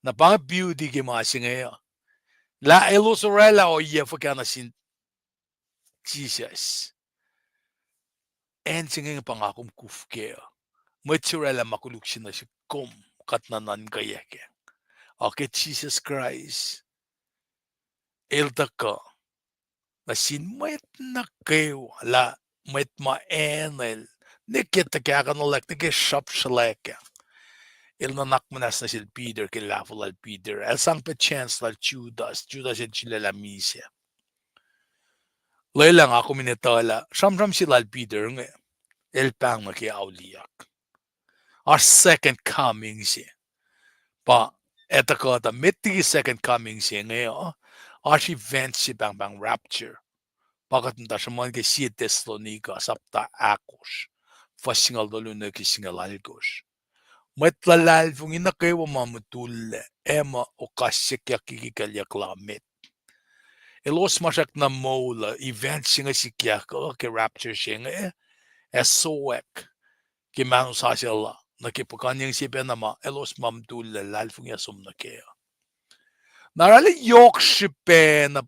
Na pa inge beauty ke ma se inge uh, lah elos orwaclah ohiyac fuhkah nuh sin Jisus. Acn se inge pa nga kom kuf kac uh. Mwet se orwaclah ma koluk se nuh sihk, kom kuht na nuhnkweyuck kac. Ac ke Jisus Kraist, El tuhkuh nuh sin mwet nuh kwewa lah mwet ma acn el, ne ke tuhkahkuhnuhlak, ne ke srapsrelak ah, el nuhnak muhnahs nuh sel Peter ke lahfuh lal Peter. El sang pac chance lal Judas, Judas el sulaclah misac. Lwelah nga kom in etuh lah sramsram se lal Peter inge, el pahng nuh ke auliyak. Oasr second coming se. Pa etuh kuhtuh met liki second coming se inge uh, oasr event se pahngpahng rapture. Pa kuht muhta sruhmuhn ke sie Thessalonica sapta ahkosr, fuhs singucul tolu nuh ke singucul alkosr. Mwet luhlahlfongi nuh kwewa ma mutullac, ac ma okasyuckyucki ke kuclyuck la met, elos ma srackna moul uh, event se inge sikyak uh ke rapture se inge, ac sowack ke mahno sasuc la nuh ke puhkuhnyeng se pacna ma elos ma mutullac luhlahlfongi uh som nuh kac uh. Na arlac yohk srihpac na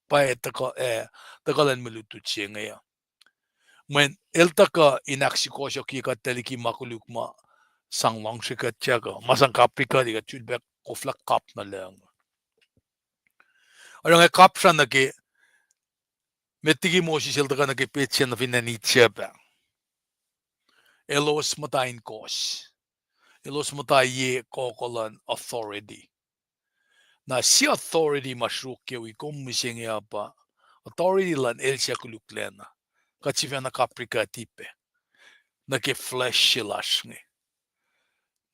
pwacye tuhkuh, eh, tuhkuh luhn mwe lutlut se inge uh. Mweyen el tuhkuh in ahksukohsohkye kuht liki ma koluk ma sang luhngse kuhtyak uh, ma sang kaprikuhti kuht, sulpac koflah kap nuh lucng. Oruh nga kapsra nuh ke met liki Moses el tuhkuh nuh ke pet se nuh fin acn Egypt ah. Elos muhta in kohs. Elos muhta ye kohkoh luhn authority. Na sie authority ma sruok ke wi kom mihsenge uh pa authority luhn el suc koluklacna. Kuht sifacna kaprikuhti pac nuh ke flesh se lasr inge.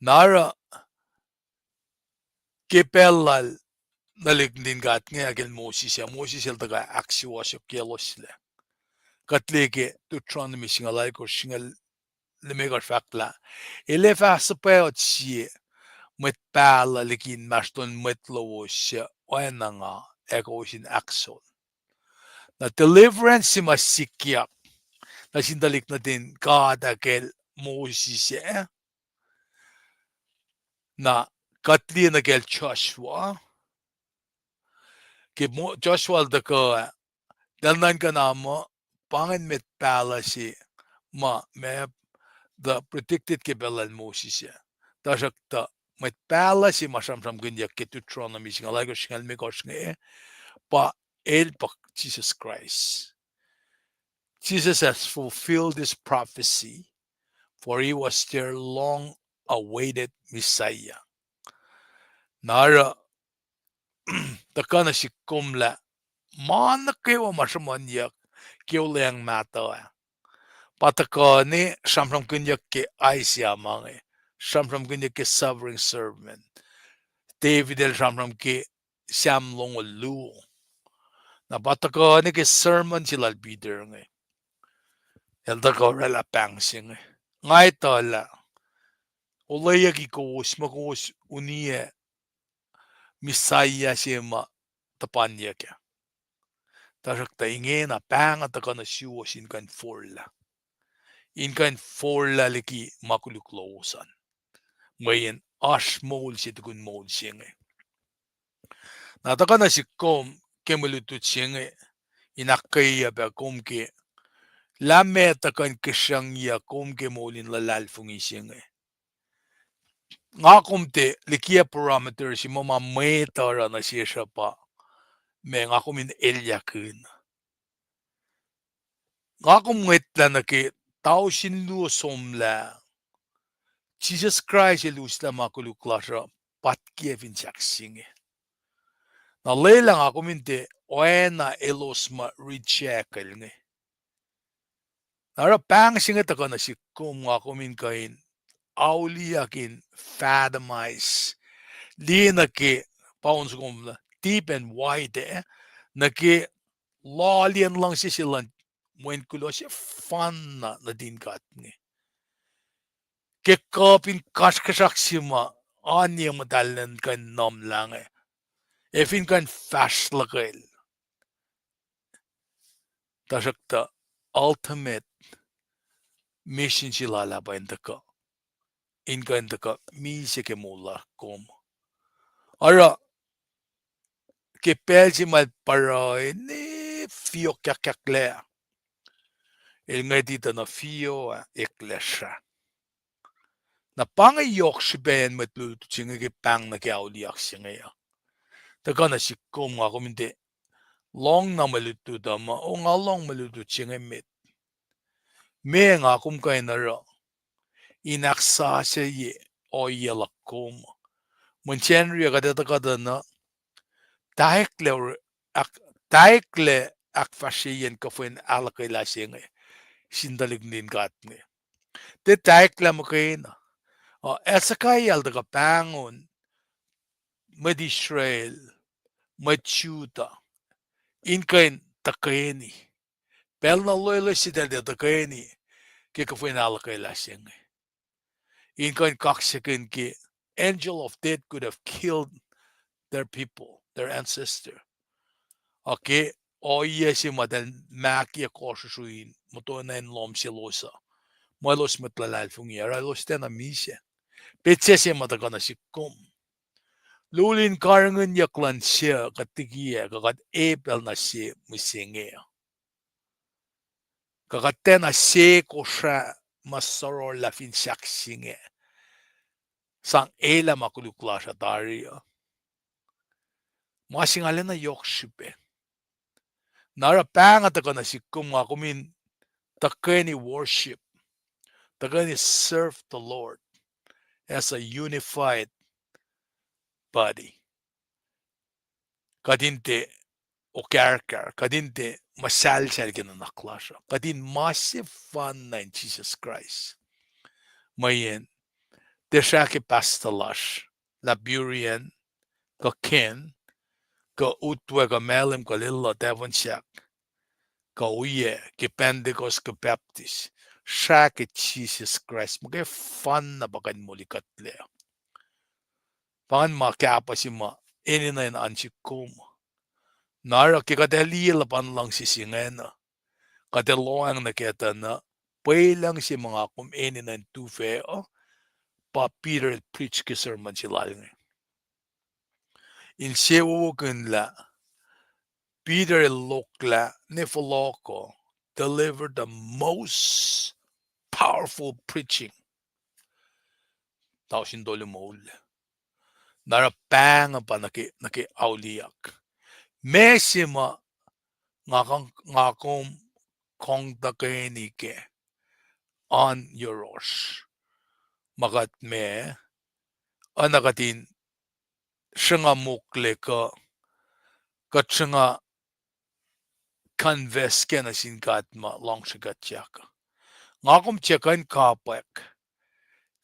Na oruh ke pacl lal nuh lihk nuhtin God inge ahkel Moses ah, Moses el tuhkuh ahksuwohsyuckyaclosla. Kuht liye ke Deuteronomy singucul alkosr, singucul limekohsr fahk lah, el ac fah suhpwac oht sie mwet pahluh liki inmahsrlon mwet lowos suc oacna nga ac kowos in ahkos. Na deliverance se ma sikyak nuh sin tuhlihk nuhtin God ahkel Moses ah, na kuht liye nuh kacl Joshua. Ke Mo-, Joshua el tuhkuh ah, eltahl nuhnkuh na muh pa ingacn mwet pahluh se ma, ma tuh predicted ke pacl lal Moses ah. Tuhsruhktuh mwet pahluh se ma sramsramkihnyuck ke Deuteronomy singucul alkosr, singucul limekohsr inge, pa el pa Jesus Christ. Jesus has fulfilled this prophecy, for he was their long-awaited Messiah. Na oruh, tuhkuh nuh sihk kom lah ma nuh kwewa ma sruhmuhnyuck ke olweacng mahtuh ah, pa tuhkuh ne sramsramkihnyuck ke Isaiah ma inge, sramsramkihnyuck ke suffering servant. David el sramsram ke Sam longoul luo. Na pa tuhkuh ne ke sermon se lal Peter inge, el tuhkuh oraclah pahng se inge. Nga etuh lah olweyucki kowos muh kowos uniyac Messiah se ma tuhpanyuck ah. Tuhsruhktuh ingena pahng uh tuhkuh nuh suwos in kuh in forlah, in kuh in forlah liki ma koluk lowos an, mweyen oasr moul se tukun moul se inge. Na tuhkuh nuh sihk kom ke mwe lutlut se inge, in ahkkweyuc pac kom ke lah meac tuhkuh in kihsrucngyuck kom ke moul in luhlahlfongi se inge. Nga kom tiac likiyac parameter se muh ma mwet uh oruh nuh sesr uh pa ma nga kom in elyahkihn. Nga kom ngwetlah nuh ke tausin luo somlah, Jisus Kraist el uslah ma koluk lasr uh, pa tiac fin sahk se inge. Na lwelah nga kom in tiac oacna elos ma reject el inge. Na oruh pahng se inge tuhkuh nuh sihk kom, nga kom in kuh in auliyak in fathom-ize, liye nuh ke, pa on soko deep and wide, eh, nuh ke loaliyacn luhngse se luhn Wen kuloh sefanna nuhtin God inge, ke kuh in kasrkuhsrak se ma oan ye muhtahl in kuh in numlah inge, ac fin kuh in fahsr luhkwel. Tuhsruhktuh ultimate mission se lal ah pa in tuhkuh, in kuh in tuhkuh misac ke moul lasr kom. Oruh ke pacl se ma el pruhe ne fiokyakyucklac, el ngwetituh na fio ah eklac srah. Na pa inge yohk srihpac in mwet lutlut se inge ke pahng nuh ke auliyak se inge uh. Tuhkuh nuh sihk kom, nga kom in tiac lohng na mwe lutlut uh muh, o, nga lohng mwe lutlut se inge met. Meac nga kom kuh in oruh in ahksasucye ohiyac luhk kom? Mweyen Sacnri uh kuht etuh kuhtuh na, taeklac, taeklac ahkfahsryeyacn kuhfwen ahluhkwelah se inge sin tuhlihk nuhtin God inge. Tiac taeklac muhkwena. Uh, Hezekiah el tuhkuh pahngon mwet Israel, mwet Judah, in kuh in tuhkweni. Pacl na loeloes se eltahl tiac tuhkweni ke kuhfwen ahluhkwelah se inge, in kuh in kaksakihn ke angel of death could have killed their people, their ancestor. Ac ke ohiyac se ma eltahl mahkiyac kohsrusru in muhtuhnoa in lohm selos uh, ma elos mwet luhlahlfongi, oruh elos tiacna misac. Petsac se ma tuhkuh nuh sihk kom. Lulin karihngihnyuck luhn suc kuht likiyac, kuh kuht epacl na se mihsenge uh, kuh kuht tiacna se kosrah ma sororlah fin sahk se inge, sang elah ma koluk lasr uh tari uh. Ma se inge arulacna yohk srihpac. Na oruh pahng uh tuhkuh nuh sihk kom, nga kom in tuhkweni worship, tuhkweni serve the Lord as a unified body. Kuht in tiac okahrkahr, kuht in tiac muhsahlsahl ke nuhnak lasr uh, kuht in ma sefanna in Jisus Kraist. Mweyen tiac srah ke pastor lasr, lah Berean, kuh Ken, kuh Utwe, kuh Malem, kuh Lelu, Tafonsahk, kuh Oyac, ke Pentecost, kuh Baptist, srah ke Jisus Kraist muhkwena pa kuh in molikuhtlac. Pa ingacn ma kahpah se ma enenuh in oan sihk kom. Na oruh ke kuht ac liye luhpan luhngse se ingena, kuht ac lohacng nuh kac tuh na, pwelucng se ma nga kom enenuh in tufah uh, pa Peter el preach ke sermon se lal inge. Insewowokihn lah Peter el loklah ne fohlohko, deliver the most powerful preaching tausin tolu moul. Na oruh pahng uh pa nuh ke, nuh ke auliyak. Meac se ma nga kom, nga kom kong tuhkweni kac an yohrohsr, ma kuht ma, oacna kuht in sruhnga mokle kuh, kuht sruhnga confess ke nuh sin God ma luhngsre kuhtyak. Nga kom tiac kuh in kapwack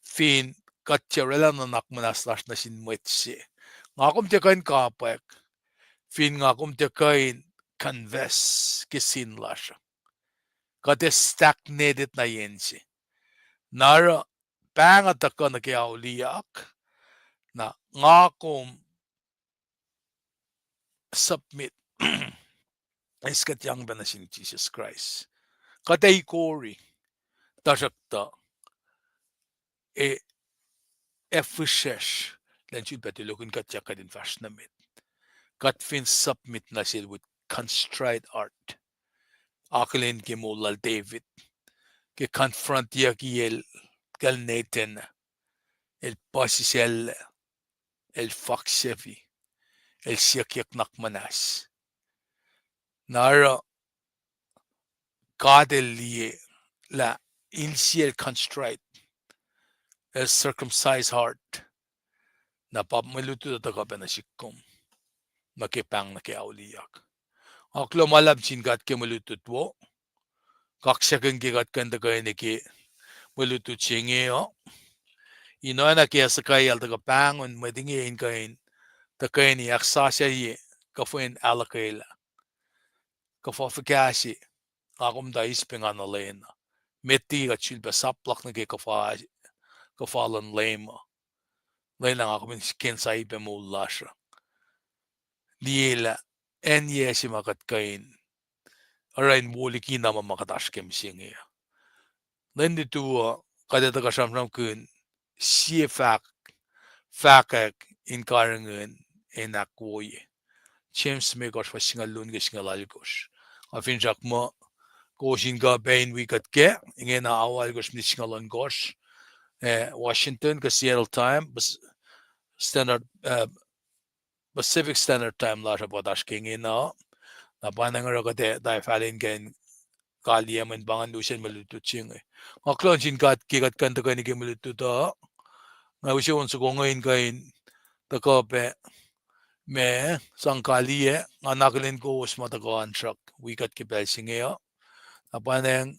fin kuht tiac oraclah nuhnak muhnahs lasr nuh sin mwet se. Nga kom tiac kuh in kapwack fin nga kom tiac kuh in confess ke sin lasr uh. Kuht ac stagnated na yen se. Na oruh pahng uh tuhkuh nuh ke auliyak, na nga kom submit, eis kuht yang pac nuh sin Jisus Kraist. Kuht ac ikori, tuhsruhktuh, e, ac fihsracsr, lwen sulpac tulokihn kuht, tiac kuht in fahsr nuh met. Kuht fin submit nuh sel with contrite heart. Akihlen ke moul lal David, ke confrontyucki el, kacl Nathan, el puhsisacl, el faksafi, el siyuckyuck nuhnak muhnahs. Na oruh God el liye lah insiyacl contrite, el circumcised heart, na pa mwe lutlut uh tuhkuh pac nuh sihk kom nuh ke pahng nuh ke auliyak. Nga kuloh ma luhlahp sin God ke mwe lutlut wo. Kaksakihn ke kuht kuh in tuhkuh nuh ke mwe lutlut se inge uh. In oacna ke Hezekiah el tuhkuh pahngon mwet inge in kuh in, tuhkuh in ahksasucye kuhfa in ahluhkwelah, kuhfa fuhkah se nga kom tuh eis pac nga nuh lwen uh. Met liki kuht sulpac saplak nuh ke kuhfa, kuhfa luhn Leum uh. Lwelah nga kom in kena saipac moul lasr uh. Liye lah acn yac se ma kuht kuh in oruh in wo liki na ma ma kuht oasr ke mihsenge uh. Lwen lutu uh, kuht ac tuhkuh sramsramkihn sie fahk, fahkwack in karihngihn in ahkwoye. James limekohsr fuhs singucul luo nuh ke singucul alkohsr. Nga finsrak muh kowos in kuh pac in wi kuht kac, ingena awa alkohsr minit singucul ohnkohsr, eh, Washington kuh Seattle time, Standard, eh, Pacific Standard Time lasr uh pa oasr ke ingena. Na pa inge oruh kuht ac tuh fahlen kuh in kaliyac mweyen pa ingacn lusen mwe lutlut se inge. Nga kuloh nuh sin God ke kuht kuh in tuhkweni ke mwe lutlut uh. Nga use on soko inge in kuh in tuhkuh pac ma sang kaliyac, nga akihlen kowos ma tuhkuh ansrak wi kuht ke pacl se inge uh. Na pa inge,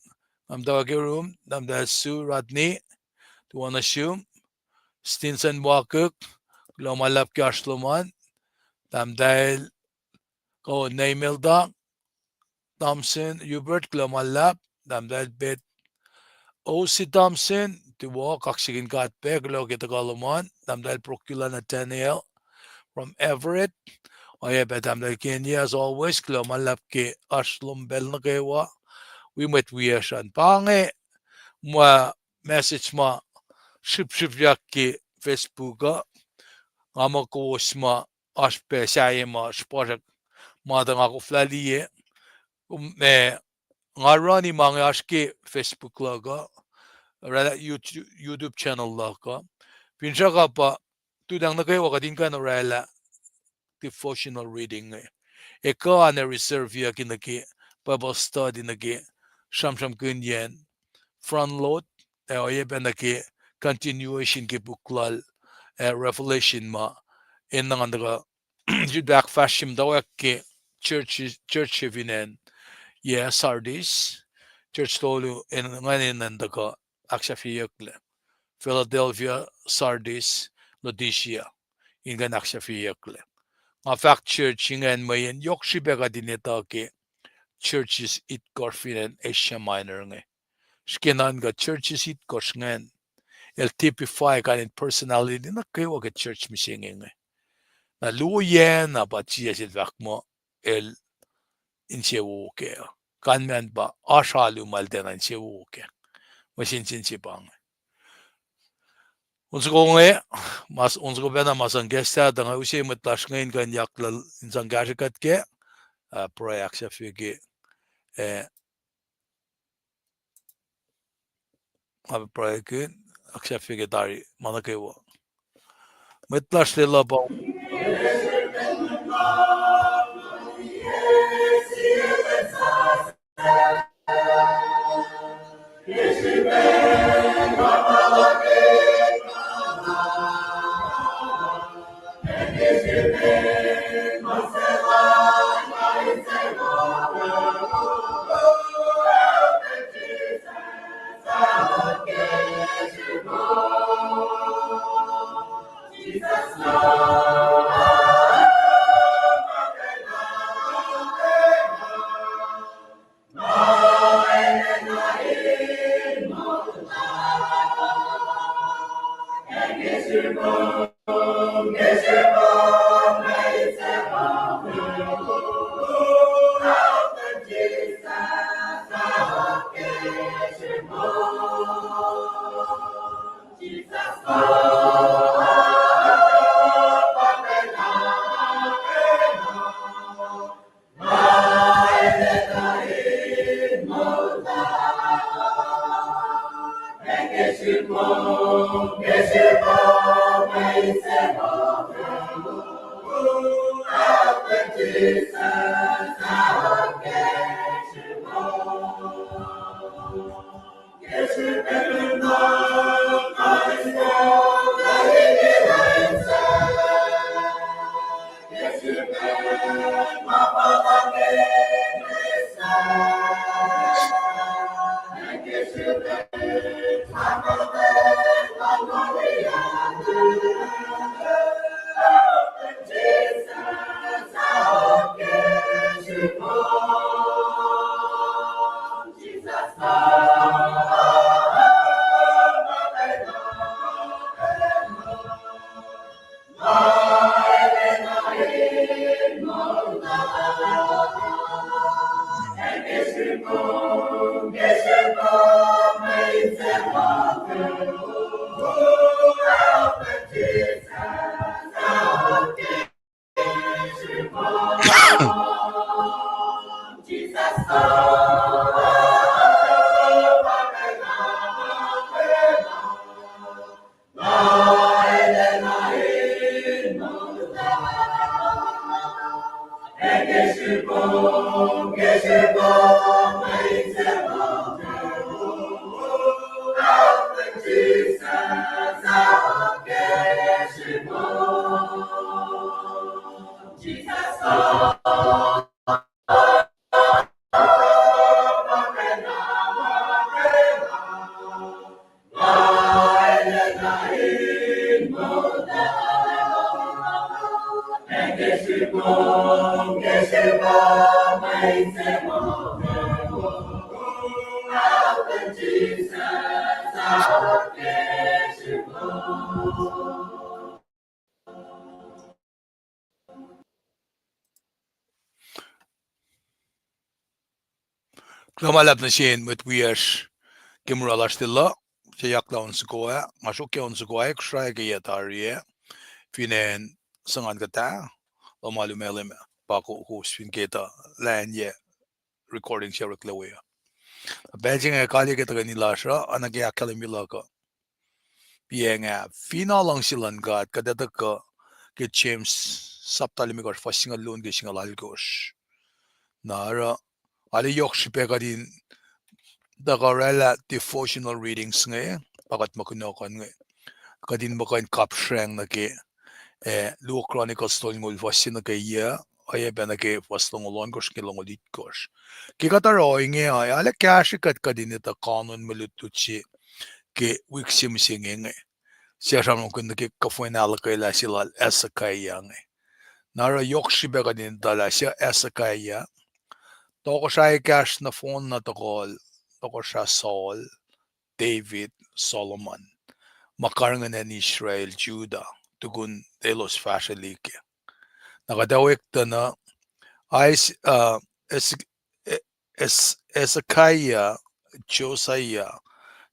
nga muhtwacwacack ke room, Tahmtahel Sue Rodney, tuh oacna sum, Stinson Wakuk, kuloh ma luhlahp ke oasr lom an, Tahmtahel, kuh Nemelda, Thompson Hubert, kuloh ma luhlahp, Tahmtahel Beth, O C Thompson, tuh wo, kaksakihn God pac, kuloh ke tuhkuh lom an, Tahmtahel Procula Nathaniel, from Everett, oacyacpac Tahmtahel Kenya, as always, kuloh ma luhlahp ke oasr lom pacl nuh kwewa, wi mwet wiyacsr an. Pa inge ma message ma srihpsrihpyak ke Facebook uh, nga muh kowos ma oasr pac sahyac ma srihpsrihpyak ma tuh nga koflah liye, um, eh, nga run ma inge oasr ke Facebook luhk uh, oraclah YouTube, YouTube channel luhk uh. Finsrak uh pa tuhtacng nuh kwewa kuht in kuh in oraclah devotional reading inge. Ekuh an ac reserveyucki nuh ke Bible study nuh ke sramsramkihnyacn front load, ac oacyacpac nuh ke continuation ke puk lal, eh, Revelation ma enenuh ngan tuhkuh sifilpac ahkfahsrye muhtwacwacack ke church, church se fin acn, yac, Sardis, church tolu, ingacn enenuh in tuhkuh ahksahfyeyucklac. Philadelphia, Sardis, Laodicea, in kuh in ahksahfyeyucklac. Nga fahk church ingacn mweyen yohk srihpac kuht in etuh ke churches itkohsr fin acn Asia Minor inge. Srihke nuhnkuh churches itkohsr ingacn el typify kain in personality nuh kwewa ke church mihsenge inge. Na luo yac na pa Jisus el fahk muh el insewowo kac. Kalmacn pa oasr alu ma el tiacna insewowo kac. Mwe sensen se pa inge. On soko inge, mas, on soko pacna ma sang kahs ah, tuh nga use mwet lasr inge in kuh in yak lal in sang kahsrwe kuht kac, ah, pruhe ahksahfye ke, eh, nga pruhe ke, ahksahfye ke tari ma nuh kwewa. Mwet lasr lwelah pa Kuloh ma luhlahp nuh sin mwet wiyacsr ke mura lasr Lelu, se yaklah on soko ah, nga sruokyac on soko ah, kosrae ke yac tari ah, fin acn Singan kuhtuh, lohm alu Malem ah, pa ko-, kowos fin ke tuh lainyuc recording se oreklac we uh. Pacl se inge kaliyac ke tuhkweni lasr uh, oacna ke ahkkahlwemye luhk uh. Piacng ah, finne luhngse luhn God, kuht etuh ke James sapta limekohsr fuhs singucul luo ke singucul alkosr. Na oruh, arlac yohk srihpac kuht in tuhkuh oraclah devotional readings inge, pa kuht muh kunohkohn inge. Kuht in muh kuh in kapsreng nuh ke, eh, Luo Chronicles tolngoul fuhs se nuh ke yac, oacyacpac nuh ke fuhs longoul ohnkohsr ke longoul itkohsr. Ke kuht oruh ohinge uh, arlac kahsrwe kuht kuht in etuh kanon mwe lutlut se ke wik se mihsenge inge. Se sramsramkihn nuh ke kuhfwen ahluhkwelah se lal Hezekiah inge. Na oruh yohk srihpac kuht in etuh lah se Hezekiah, tohkohsrah ekahsr nohfohn na tohkohl, tohkohsrah Saul, David, Solomon, ma karihngihn acn Israel, Judah, tukun elos fahsrwelihk. Na kuht ac wektuh na, Is-, uh, Es-, Es-, Hezekiah, Josiah,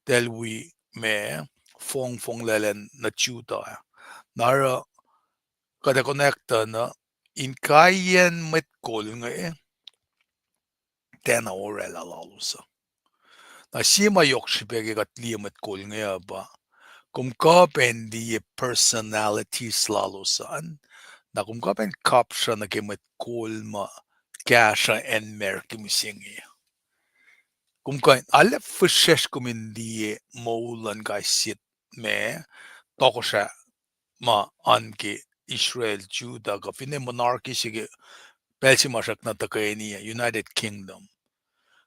tahl wi ma, fongfong lal acn nuh Judah. Na oruh kuht ac konwactah na, inkaiyacn mwet kol inge, tiacna oraclah lalos uh. Na sie ma yohk srihpac ke kuht liye mwet kol inge uh pa, kom kuh pac in liye personalities lalos an, na kom kuh pac in kapsra nuh ke mwet kol ma kahsruh acn America mihsenge. Kom kuh in, arlac fihsracsr kom in liye moul luhn kais sie ma, tohkohsrah ma oan ke Israel, Judah, kuh finne monarchy se ke pacl se ma srackna tuhkweni, United Kingdom.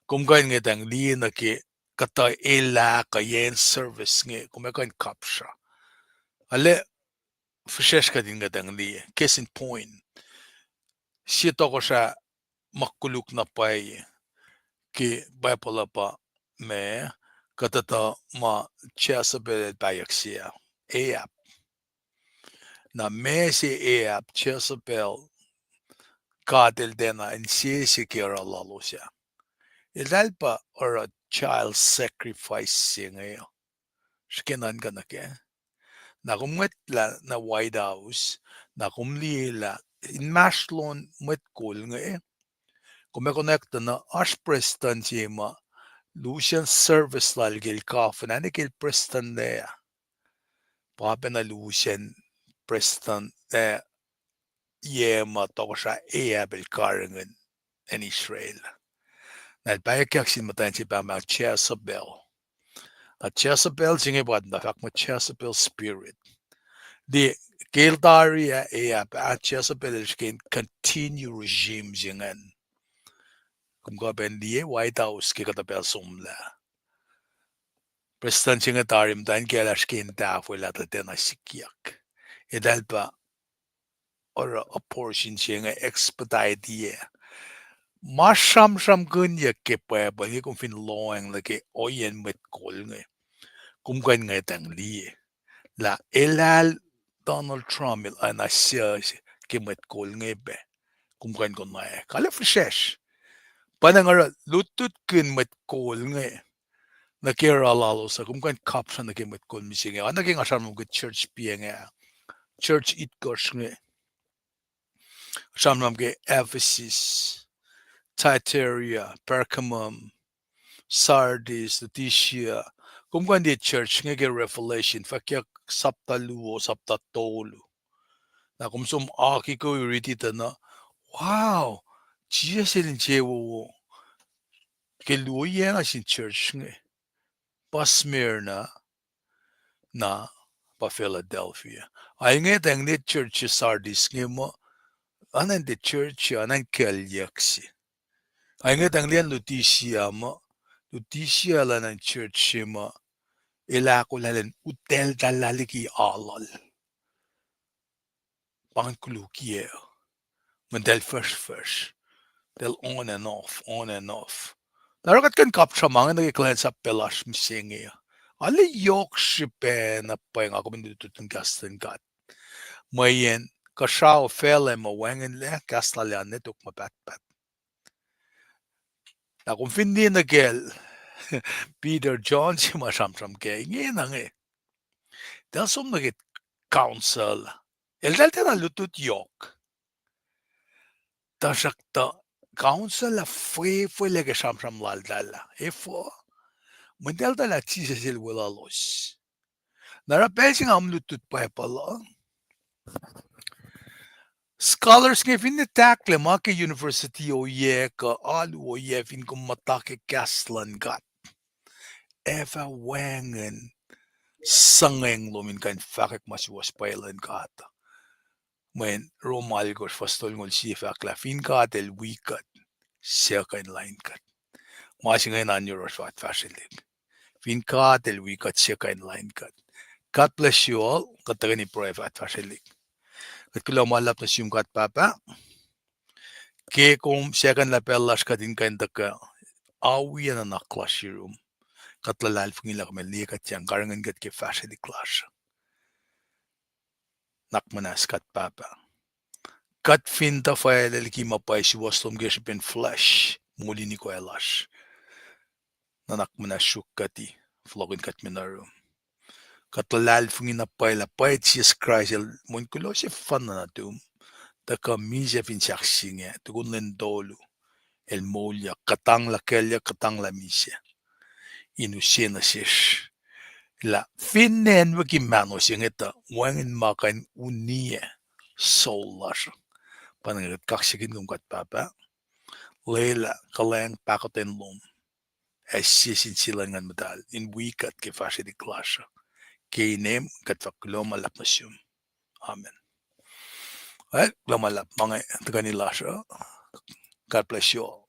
Kom kuh in ngwetacng liye nuh ke kuhtuh elah kuh yen service inge, kom ac kuh in kapsra. Arlac fihsracsr kuht in kuhtangli, case in point. Sie tohkohsrah ma koluk na pwacye ke Bible uh pa ma, kuhtuhtuh ma Jezebel el pahyuck se ah, Ahab. Na ma se Ahab, Jezebel, God el tiacna insese ke oruh lalos ah. Eltahl pa oruh child sacrifice se inge uh. Srihke nuhnkuh nuh kac. Na kom ngwetlah nuh White House, na kom liye lah inmahsrlon mwet kol inge, kom ac konwacack tuh na oasr prestuhn se ma lusen service lal ke el kafuna ne ke el prestuhn lac ah, pa pacna lusen prestuhn, eh, yac ma tohkohsrah Ahab el karihngihn acn Israel. Na el pahyuckyak sin muhtwacn se pa ma Jezebel. Na Jezebel se inge pa na fahk muh Jezebel spirit. Liye, ke el tari ah, Ahab ah, Jezebel el srihke in continue regime se ingacn. Kom kuh pac in liye White House ke kuhtuh pacl somlah, prestuhn se inge tari muhtwacn kiyacl ah srihke in tahfwelah tuh tiacna sikyak. Eltahl pa oruh abortion se inge expedite-iyac. Ma sramsramkihnyuck ke Bible inge kom fin lohacng nuh ke ohiyacn mwet kol inge, kom kuh in ngwetacng liye lah elal Donald Trump el oacna suc ke mwet kol inge pac, kom kuh in konwacack. Arlac fihsracsr. Pa na nga oruh lutlutkihn mwet kol inge nuh ke oruh lalos uh, kom kuh in kapsra nuh ke mwet kol mihsenge. Oacna ke nga sramsram ke church piacng ah, church itkohsr inge, sramsram ke Ephesus, Thyatira, Pergamum, Sardis, Laodicea. Kom kuh in liye church inge ke Revelation, fwackyuck sapta luo, sapta tolu. Na kom som aki kuh riti tuh na, wow, Jisus el insewowo ke luo ohiyac na sin church inge. Pa Smyrna, na pa Philadelphia. Ac ngwetacng liye church Sardis inge muh, oacna in tiac church, oacna in kuclyuck se. Ac ngwetacng liye Laodicea muh, Laodicea el oacna in church se muh el ahkolah in uteltahl liki aluhl. Pa ingacn kolukiyac. Mweyen eltahl fuhsrfuhsr. Eltahl on and off, on and off. Na oruh kuht kuh in kapsra ma inge nuh ke kuhlwacnsap pac lasr mihsenge. Arlac yohk srihpac na pwacye nga kom in lutlut in kahs luhn God. Mweyen kuhsrao facluh ma wacngihnlac kahs lal an ne tok ma pahtpaht. Na kom fin liye nuh kacl Peter, John se ma sramsram kac ingena inge, eltahl som nuh ke council. Eltahl tiacna lutlut yohk. Tuhsruhktuh council ah fwefwelac ke sramsram laltahl ah. Efuh? Mweyen eltahl ah Jisus el weluhlos. Na oruh pacl se nga kom lutlut Bible uh, scholars inge finne tahklac ma ke university ohiyac kuh alu ohiyac, fin kom muhta ke kahs luhn God, ac fah wacngihn suhngweng lom in kuh in fahkwack ma suwohs pwacye luhn God. Mweyen Rom alkosr fuhs tolngoul sie fahk lah fin God el wi kuht, suc kuh in lain kuht? Ma se ingena in yohrohsr fah kuht fahsrwelihk. Fin God el wi kuht, suc kuh in lain kuht? God bless you all. Kuht tuhkweni pruhe fah kuht fahsrwelihk. Kuht kuloh ma luhlahp nuh sum God Pahpah, ke kom sahkahn lah pacl lasr kuht in kuh in tuhkuh awi nuhnak lasr yurum. Kuht luhlahlfongi lah kom in liye kuht, sang karihngihn kuht ke fahsrwelihk lasr. Nuhnak muhnahs God Pahpah. Kuht fin tuhfwaclac liki ma pwacye suwohs lom ke srihpen flesh, molin ikoac lasr, nuhnak muhnahs sruok kuht, fohlohkihn kuht mwe nuh yurum. Kuht luhlahlfongi na pwacye lah pwacye Jisus Kraist el mwe kuloh sefanna nuhtum, tuhkuh misac fin sahk se inge, tukun lwen tolu, el moulyak, kuhtanglah kuclyuck, kuhtanglah misac, in use nuh sesr lah finne acnwucki mahno se inge tuh wacngihn ma kuh in uniyac soul lasr. Pa inge kuht kaksakihn kom God Pahpah, lwelah kuhlwacng pahkotwen lom, ac sie sin sie luhn Nguhn Muhtahl in wi kuht ke fahsrwelihk lasr uh. Ke inem kuht fah kuloh ma luhlahp nuh sum. Amen. Well, kuloh ma luhlahp, ma inge tuhkweni lasr uh. God bless you all.